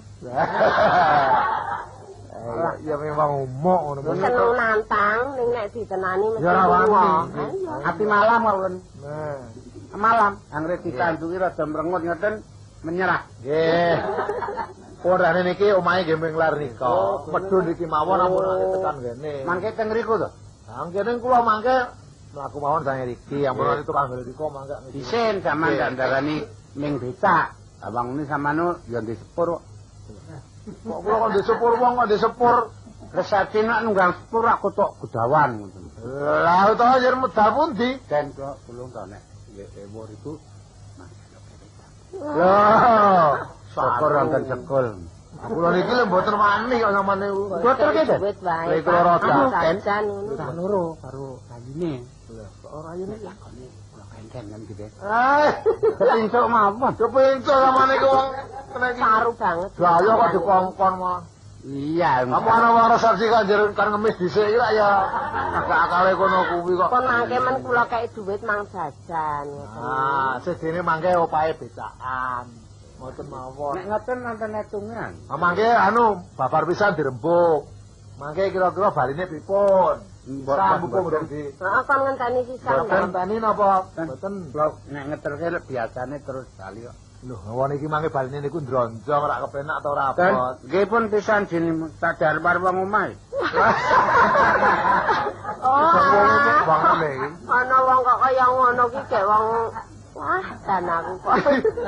Ya memang umuk ngono. Seneng nantang ning nek ditenani mesti ya ora wani. Ati malam kok lho. Nah, malam anggere ditanduki rada mrengut ngoten menyerah. Nggih. Orane niki omahe nggih ming lar nika. Medhun iki mawon ampun tekan kene. Mangke teng mriku to. Ha kene kula mangke Mlaku mawon sange iki, ampun tukang golek iku mangga. Isin sampean dandarani ning becak. Abang ini sampean ya ndek sepur. Kok kula kok ndek sepur wong kok ndek sepur. Resepsi nek nunggang sepur aku tok gedawan ngoten. Lah utawa yen medal pundi? Den kok kula to nek ewo ribu mangga becak. Lho, syukur wonten sekul. Kula niki lho mboten wani kok sampean niku. Mboten ki, Den. Duit wae. Lha kula rada jajan ngono. Cah loro karo rayine. Lho, kok rayine lakone kula kenten kan gitu. Eh, kepincuk mawon. Kepincuk sampean niku wong kena iki. Saru banget. Lah ya kok dikongkon malah. Iya, apa ana wong resepsi kok njur kan ngemis dhisik iki lak ya agak akale kono kuwi kok. Kon mangke men kula kei dhuwit mang jajan ngoten. Ah, sedene mangke opahe becakan. Mboten mawon. Nek ngoten nonton hitungan. Ah mangke anu babar pisan dirembuk. Mangke kira-kira baline pripun? Sambung durung di. Heeh, kon ngenteni sisa. Mboten ngenteni napa? Mboten. Nek ngeterke biasane terus bali kok. Lho, wong iki mangke baline niku ndronjong ora kepenak ta ora abot. Nggih pun pisan jene sadar par wong omahe. Oh, banget iki. Ana wong kok kaya ngono ki gek wong wah, dan aku kok.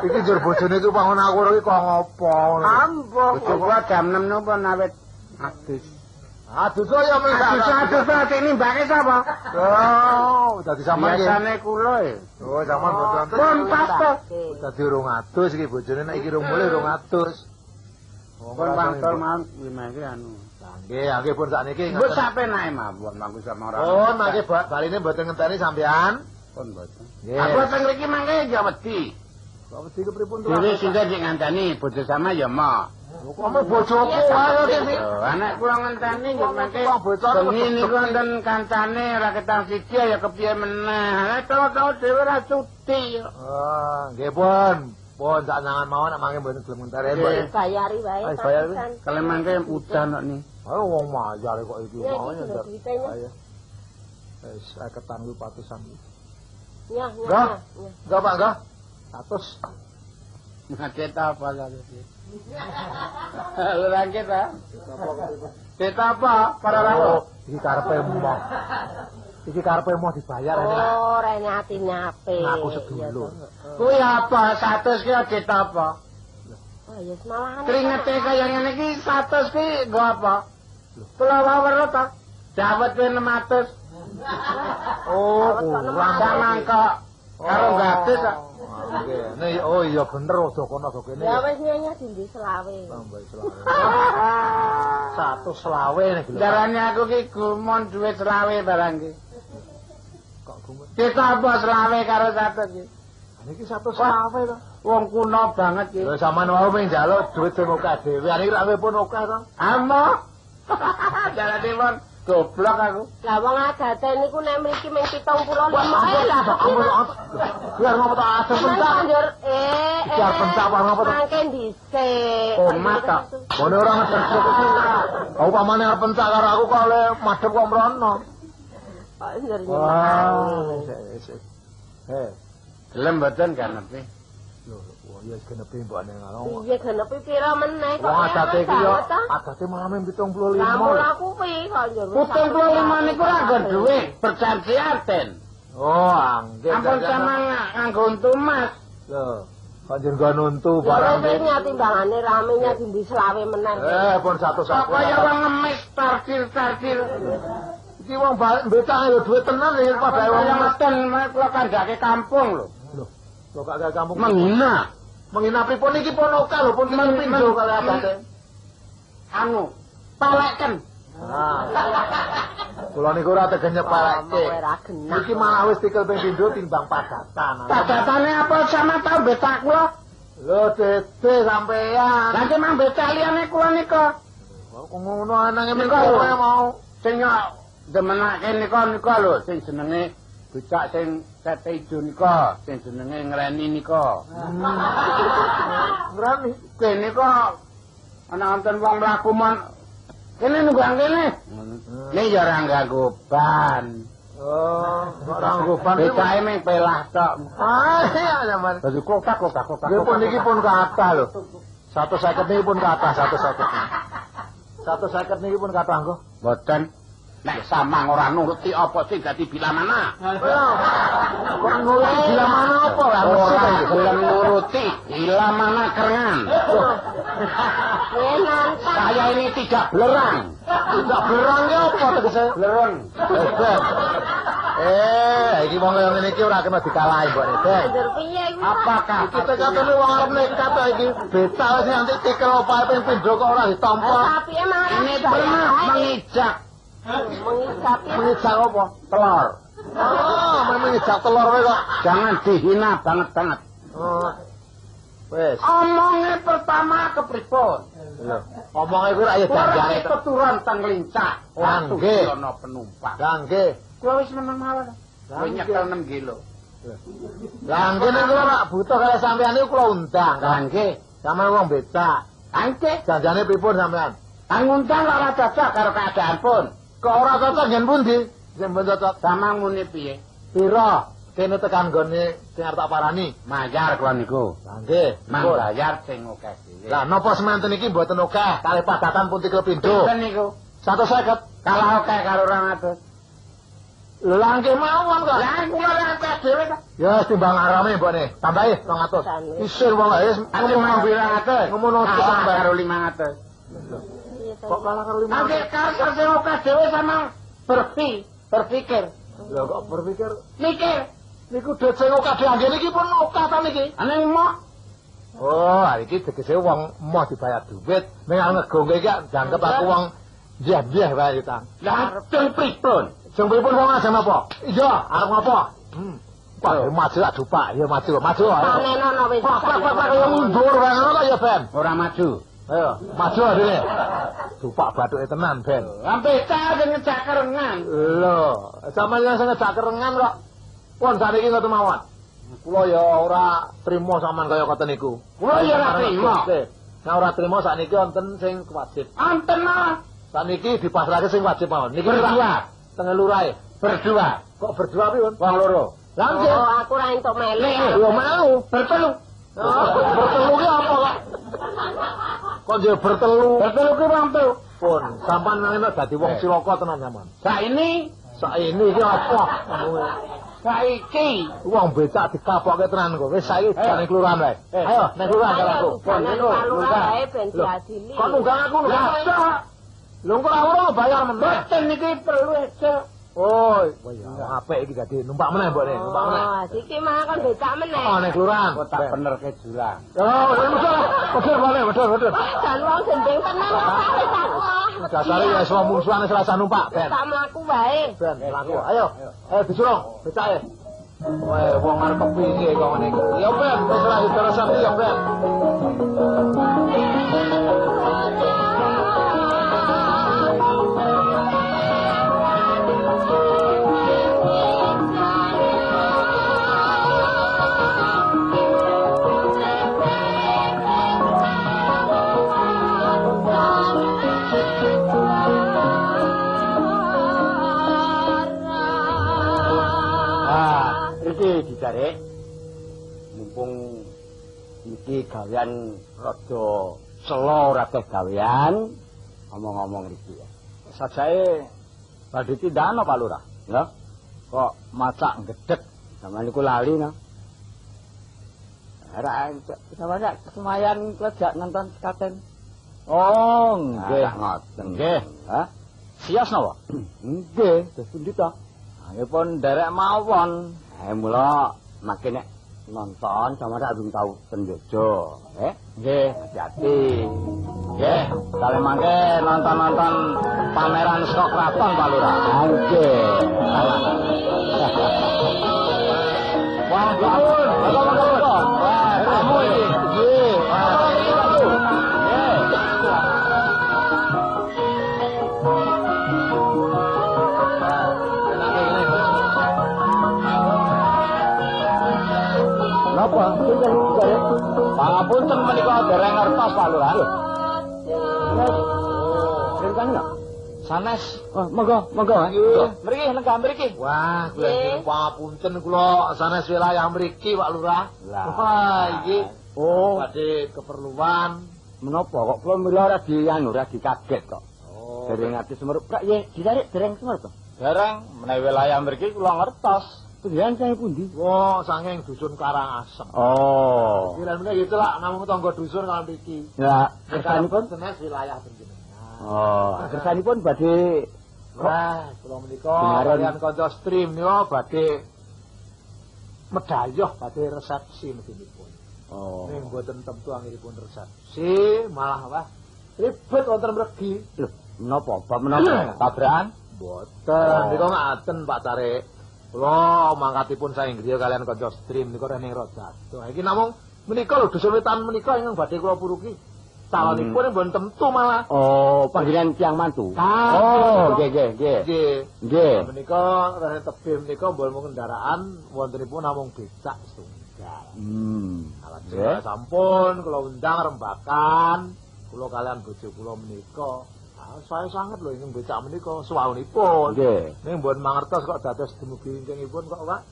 Iki njur bojone iki pangon aku iki kok ngopo ngono. Ambo. Bojo kula jam 6 napa nawet adus. Adus ya men. Adus atine mbake sapa? Oh, dadi sampean iki. Biasane kula e. Oh, sampean boten. Pun pas to. Dadi urung adus iki bojone nek iki urung mulih urung adus. Pun wangsul mawon kuwi mangke anu. Lah nggih, nggih pun sakniki. Mbok sapenake mawon mangku sama ora. Oh, mangke baline mboten ngenteni sampean. Pun mboten. Aku teng mriki mangke ya wedi. Kok wedi kepripun to? Dhewe sinten sing ngandani bojo sama ya mo. Kok bojoku wae iki. Anak kula ngenteni nggih mangke. Bengi niku wonten kancane ora ketang siji ya kepiye meneh. Lah tau-tau dhewe ora cuti. Oh, nggih pun. Pun sak nangan mawon nek mangke mboten gelem ngenteni. Bayari wae. Bayari. Kale mangke udan kok ni. Ayo wong mayar kok iki mau nyendak. Ayo. Wis ketan kuwi patusan. Nyah, nyah. Enggak, Pak, enggak. 100. Ngacet apa lho iki? Lha kita. Kita apa? Para rawuh. Iki karepe emoh. Iki karepe emoh dibayar ini. Oh, rene atine apik. Aku sedulur. Kuwi apa 100 ki dit apa? Oh, ya malahan. Kringete kaya ngene iki 100 ki nggo apa? Kula weruh ta. Dawet kuwi 600. Oh, kurang mangkok. Karo gratis kok. Nggih. Nek oh iya bener aja kono aja kene. Ya wis nyanya dindi selawe. Tambah selawe. 120 nek lho. Darane aku ki gumon dhuwit selawe barang ki. Kok gumon? Ditambah selawe karo 100 ki. Niki 120 to. Wong kuno banget ki. Lho sampean wau ping njaluk dhuwit sing akeh dhewe. Niki lak pun akeh to. Amo. Jalane pun goblok aku. Lah wong adate niku nek mriki mung 75 ae lah. Biar ngopo tak adem pentak. Biar pentak apa ngopo to. Mangke dhisik. Omah tok. Bone ora ngeterjuk. Aku pamane arep pentak karo aku kok oleh madhep kok mrono. Kok njur nyemah. Eh. Gelem mboten ganepe? Lho, wah ya genepe mbok ning ngono. Piye genepe pira meneh kok. Wong adate iki yo adate malah 75. Lah mula kuwi kok njur. 75 niku ora nggon dhuwit, berjanjian ten. Oh, nggih. Ampun sama nganggo untu Mas. Lho, kok njur nggon untu barang. Lha timbangane rame nya dindi selawe meneh. Eh, pun 100. Kok kaya wong ngemis tartil-tartil. Iki wong balik mbetake lho dhuwit tenan iki padha wong ngoten kula kandhake kampung lho. Lho, kok gak kampung menghina. Menghina pripun iki pun akeh lho pun pindho kali abate. Anu, paleken. Ah. Kula niku ora tegen nyepeleke. Iki malah wis tikel ping pindho timbang padatan. Padatane apa sama tau betak kula? Lho dede sampean. Lah iki mang becak liyane kula nika. Kok ngono anange mung kowe mau. Sing demenake nika nika lho sing jenenge becak sing sete ijo nika, sing jenenge ngreni nika. Ngreni kene kok ana wonten wong mlaku mon kene nunggang kene. Nek ya ora nganggo ban. Oh, ora nganggo ban. Becake mung pelah tok. Ah, iya sampean. Dadi kotak kotak kotak. Nggih pun niki pun kathah lho. 150 niki pun kathah 150. 150 niki pun kathah nggih. Mboten. Nek samang ora nuruti apa sing dadi bilamana? Kok nuruti bilamana apa lah? Ora gelem nuruti bilamana kerengan. Saya ini tidak belerang. Tidak belerang ki apa tegese? Belerang. Iki wong kaya ngene iki ora kena dikalahi mbok Nek. Apakah iki tekatene wong arep nekat ta iki? Becak wis nganti tikel opahe ping pindho kok ora ditampa. Ini pernah mengijak. Mengijak apa? Telur. Oh, mengijak telur wae kok. Jangan dihina banget-banget. Oh. Wes. Omonge pertama kepripun? Lho, omonge kuwi rak ya janjane keturun teng lincah. Lah nggih. Ana penumpang. Lah nggih. Kula wis meneng mawon. Kowe nyekel 6 kilo. Lah nggih nek kula rak butuh karo sampean niku kula undang. Lah nggih. Sampeyan wong becak. Lah nggih. Janjane pripun sampean? Lah ngundang kok ora cocok karo keadaan pun. Kok ora cocok ngen pundi? Sing pun cocok. Samang muni piye? Pira? Kene tekan nggone sing arep tak parani. Mayar kula niku. Lah nggih, bayar sing akeh dhewe. Lah napa semanten iki mboten akeh? Kalih padatan pun tikel pindho. Pinten niku? 150. Kalah akeh karo 200. Lha nggih mawon kok. Lah kula ora akeh dhewe ta. Ya timbang arame mbokne. Tambahi 200. Isir wong wis ngomong 200. Ngono tambah karo 500. Kok kalah karo 500? Nggih karo sing akeh dhewe sama berpikir. Lho kok berpikir? Mikir. Niku duit sing akeh dhewe niki pun akeh ta niki. Ning moh. Oh, iki tegese wong moh dibayar duit, ning ngegongke iki jangkep aku wong njeh-njeh wae ta. Lah jeng pripun? Jeng pripun wong ajeng napa? Iya, arep ngapa? Wah, maju tak dupak, ya maju, maju. Panenono wis. Pak, kaya mundur wae ngono kok ya, Ben. Ora maju. Ayo, maju dene. Dupak bathuke tenan, Ben. Lah becak sing ngejak kerengan. Lho, sampeyan sing ngejak kerengan kok. Pun saniki ngoten mawon. Kula ya ora trima sampean kaya ngoten niku. Kula ya ora trima. Nah ora trima sakniki wonten sing wajib. Wonten ah. Sakniki dipasrahke sing wajib mawon. Niki berdua teng lurahe. Berdua. Kok berdua pripun? Wong loro. Lah nggih. Oh, aku ora entuk melu. Ya mau, bertelu. Bertelu ki apa kok? Kok njuk bertelu? Bertelu ki wong telu. Pun, sampean nang dadi wong cilaka tenan sampean. Saiki iki apa? Saiki wong becak dikapokke tenan kok. Wis saiki jane kelurahan wae. Ayo nang kelurahan karo aku. Pun nunggang wae ben diadili. Kok nunggang aku nunggang. Lho kok ora bayar meneh. Mboten niki perlu aja. Oh, ya apik iki dadi numpak meneh mbokne, numpak meneh. Oh, iki mah kon becak meneh. Oh, nang kelurahan. Kok tak benerke jurang. Oh, bener, bener, bener, bener. Jan wong gendeng tenan kok wis aku malah. Dasare ya wis mungsuhane serasa numpak, Ben. Tak mlaku wae. Ben, mlaku. Ayo. Ayo disurung, becake. Wah, wong arep kepiye kok ngene iki. Ya Ben, wis ora diterusan ya Ben. Iki dijarek mumpung iki gawean rada selo ora akeh gawean omong-omong iki ya. Sajae badhe tindakno Pak Lurah. Lho, kok macak gedhek sampeyan niku lali no. Ora sampeyan semayan klejak nonton sekaten. Oh, nggih ngoten. Nggih. Hah? Sios napa? Nggih, terus pundi ta? Nggih pun nderek mawon. Mula make nek nonton sama tak durung tau ten Jogja, Nggih, hati-hati. Nggih, kali mangke nonton-nonton pameran saka kraton Pak Lurah. Nggih. Wah, nuwun. Monggo-monggo. Wah, tamu iki. Nggih. Nggih. Napa? Pangapunten menika dereng ngertos Pak Lurah. Ringkang lho. Sanes. Oh, monggo, monggo. Mriki lenggah mriki. Wah, kula pangapunten kula sanes wilayah mriki Pak Lurah. Wah, iki oh badhe keperluan menapa kok kula mila ora di anu, ora dikaget kok. Oh, Dereng nate semerup. Prak ye ditarik dereng semerup to? Dereng menawi wilayah mriki kula ngertos. Panjenengan saking pundi? Wah, saking dusun Karangasem. Oh. Kirane menika gitu lah namung tangga dusun kalau mriki. Ya, kersanipun senes wilayah panjenengan. Oh, kersanipun badhe wah, kula menika kalian kanca stream nika badhe medayoh badhe resepsi mrikipun. Oh. Ning mboten temtu anggenipun resepsi, malah wah ribet wonten mregi. Lho, menapa? Bab menapa? Tabrakan? Mboten, nika ngaten Pak Tarik. Kula mangkatipun saking griya kalian kanca stream nika rening rada adoh. Iki namung menika lho dusun wetan menika ingkang badhe kula puruki. Calonipun mboten temtu malah. Oh, panggilan tiyang mantu. Oh, nggih nggih nggih. Nggih. Nggih. Menika rene tebih menika mboten kendaraan wontenipun namung becak setunggal. Nggih. Sampun kula undang rembakan kula kalian bojo kula menika. Saya sanget lho ingkang becak menika suwaunipun. Nggih. Ning mboten mangertos kok dados dumugi ingkangipun kok Pak.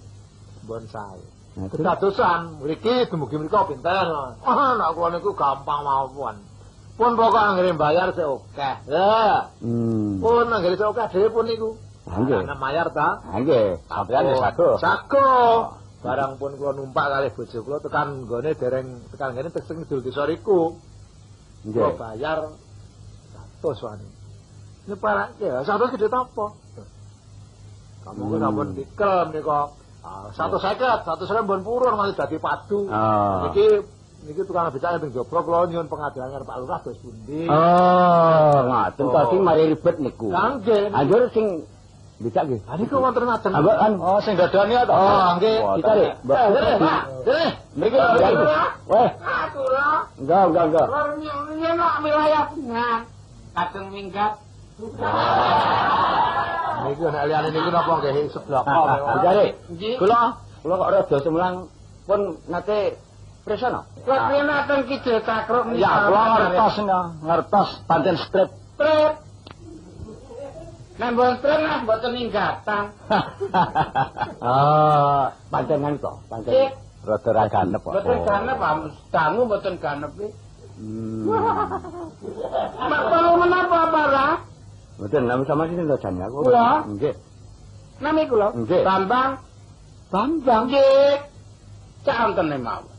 Mboten sae. Kedadosan mriki dumugi mriko pinten. Ah, nek kula niku gampang mawon. Pun pokok anggere bayar sik akeh. Lah. Pun anggere sik akeh dhewe pun niku. Nggih. Ana mayar ta? Nggih. Sampeyan wis sago. Sago. Barang pun kula numpak kalih bojo kula tekan nggone dereng tekan ngene teseng kidul desa riku. Nggih. Kula bayar 100 wani. Nyeparake 100 gedhe apa? Kamu kok sampun tikel menika. 150, 100 mbon purun masih dadi padu. Niki niki tukang becak teng jaba kula nyuwun pengadilan karo Pak Lurah dos pundi. Oh, ngaten to sing mari ribet niku. Nggih. Anjur sing becak nggih. Ha niku wonten ngajeng. Oh, sing dadani to. Oh, nggih. Ditarik. Pak. Mriki lho. Weh. Kula. Enggak, enggak, enggak. Riyen kok wilayah Bengan. Kadung minggat. Niku nek liyane niku napa nggih seblak. Ditarik. Nggih. Kula, kula kok rada sumelang pun nate presana. Kula nate kidul Cakruk menika. Ya, kula ngertos ngertos pancen strip. Strip. Nek mboten strip nah mboten ninggatan. Ah, pancen ngene to, pancen. Rada ra ganep kok. Mboten ganep, dangu mboten ganep iki. Mak perlu menapa para? Mboten nami sama sinten to jane aku. Kula? Nggih. Nami kula? Nggih. Bambang. Bambang. Nggih. Cak ontene mawon.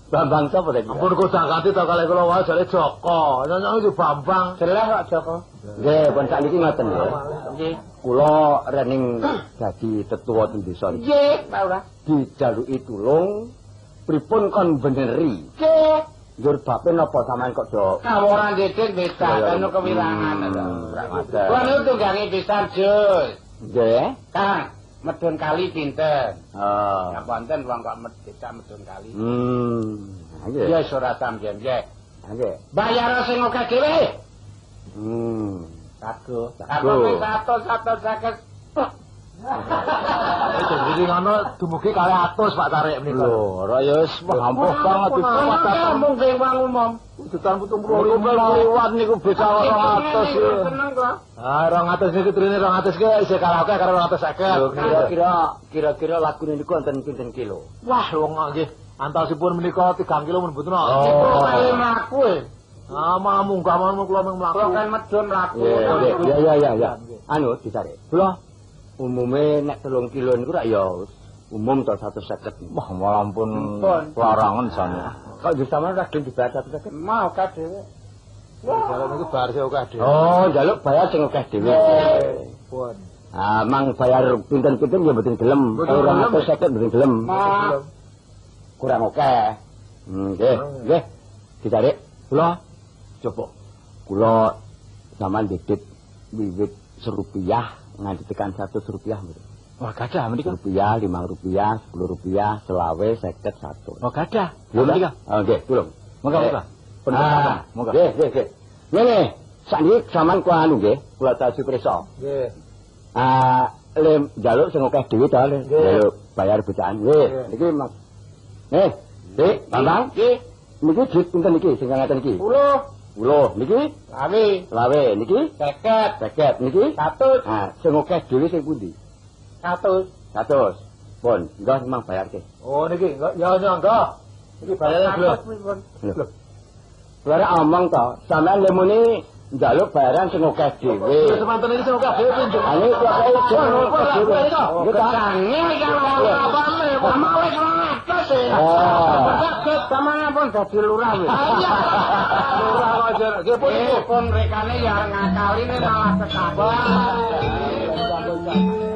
Bambang sapa tadi? Ampun kok ganti to kalih kula wae jare Joko. Nyonya iki Bambang. Jelas kok Joko. Nggih, pun sakniki ngoten nggih. Nggih. Kula rening dadi tetua teng desa niki. Nggih, Pak Lurah. Dijaluki tulung pripun kon beneri? Nggih. Njur bape napa sampean kok do kaworan dhewe becak anu kewilangan to. Kula niku tunggange pisan, Jus. Nggih. Kang, medun kali pinten? Oh. Ya wonten wong kok becak medun kali. Nggih. Ya wis ora sampeyan, nggih. Nggih. Bayar sing akeh dhewe. Sago. Sago. 100 150. Itu iki ngono dumugi 200 Pak Tarik menika. Lho, ora ya wis ampuh banget iki mung sing wong umum. Udutan 75 liwat niku bisa 200. Seneng kok. Ah, 200 niku trine 200 ki isih kalah akeh karo 250. Kira-kira lagune niku wonten pinten kilo? Wah, wong nggih antasipun menika 3 kilo mun mboten. Oh, kali mlaku e. Ah, malah munggah mawon kula mung mlaku. Kula kan medun mlaku. Ya. Anu ditarik. Kula umume nek 3 kilo niku rak ya umum to 150. Wah, malah ampun larangan jane. Kok yo sampean ora gelem dibayar 150? Mau ka dhewe. Jaluk niku bayar sing akeh dhewe. Oh, njaluk bayar sing akeh dhewe. Pun. Ah, mang bayar pinten-pinten ya mboten gelem. 250 mboten gelem. Kurang akeh. Nggih, nggih. Ditarik. Kula coba kula sampean didit wiwit serupiah nganti tekan 100 rupiah mboten. Wah, gadah menika. Rupiah, 5 rupiah, 10 rupiah, selawe, 50, 100. Oh, gadah. Menika. Oh, nggih, tulung. Monggo, monggo. Monggo. Nggih, nggih, nggih. Ngene, sakniki sampean kula anu nggih, kula taji prisa. Nggih. Ah, le njaluk sing akeh dhewe to, le. Njaluk bayar bocahan. Nggih, niki Mas. Nggih, Dik, Bambang. Nggih. Niki duit pinten niki sing ngaten niki? 10. 10 niki? Lawe. Lawe niki? 50. 50 niki? 100. Ah, sing akeh dhewe sing pundi? 100. 100. Pun, enggak memang bayarke. Oh niki, ya ya enggak. Niki bayare lho. Lho. Lha omong to, sampean lemune Njaluk bayaran sing akeh dhewe. Semanten iki sing akeh dhewe pinjam. Ane kula kaya sing akeh dhewe. Nggih ta? Canggih iki apane? Sama wis 200 e. Oh. Saged sampeyan pun dadi lurah wis. Lurah kok aja. Nggih pun Pun rekane ya ngakaline malah kekawan. niku.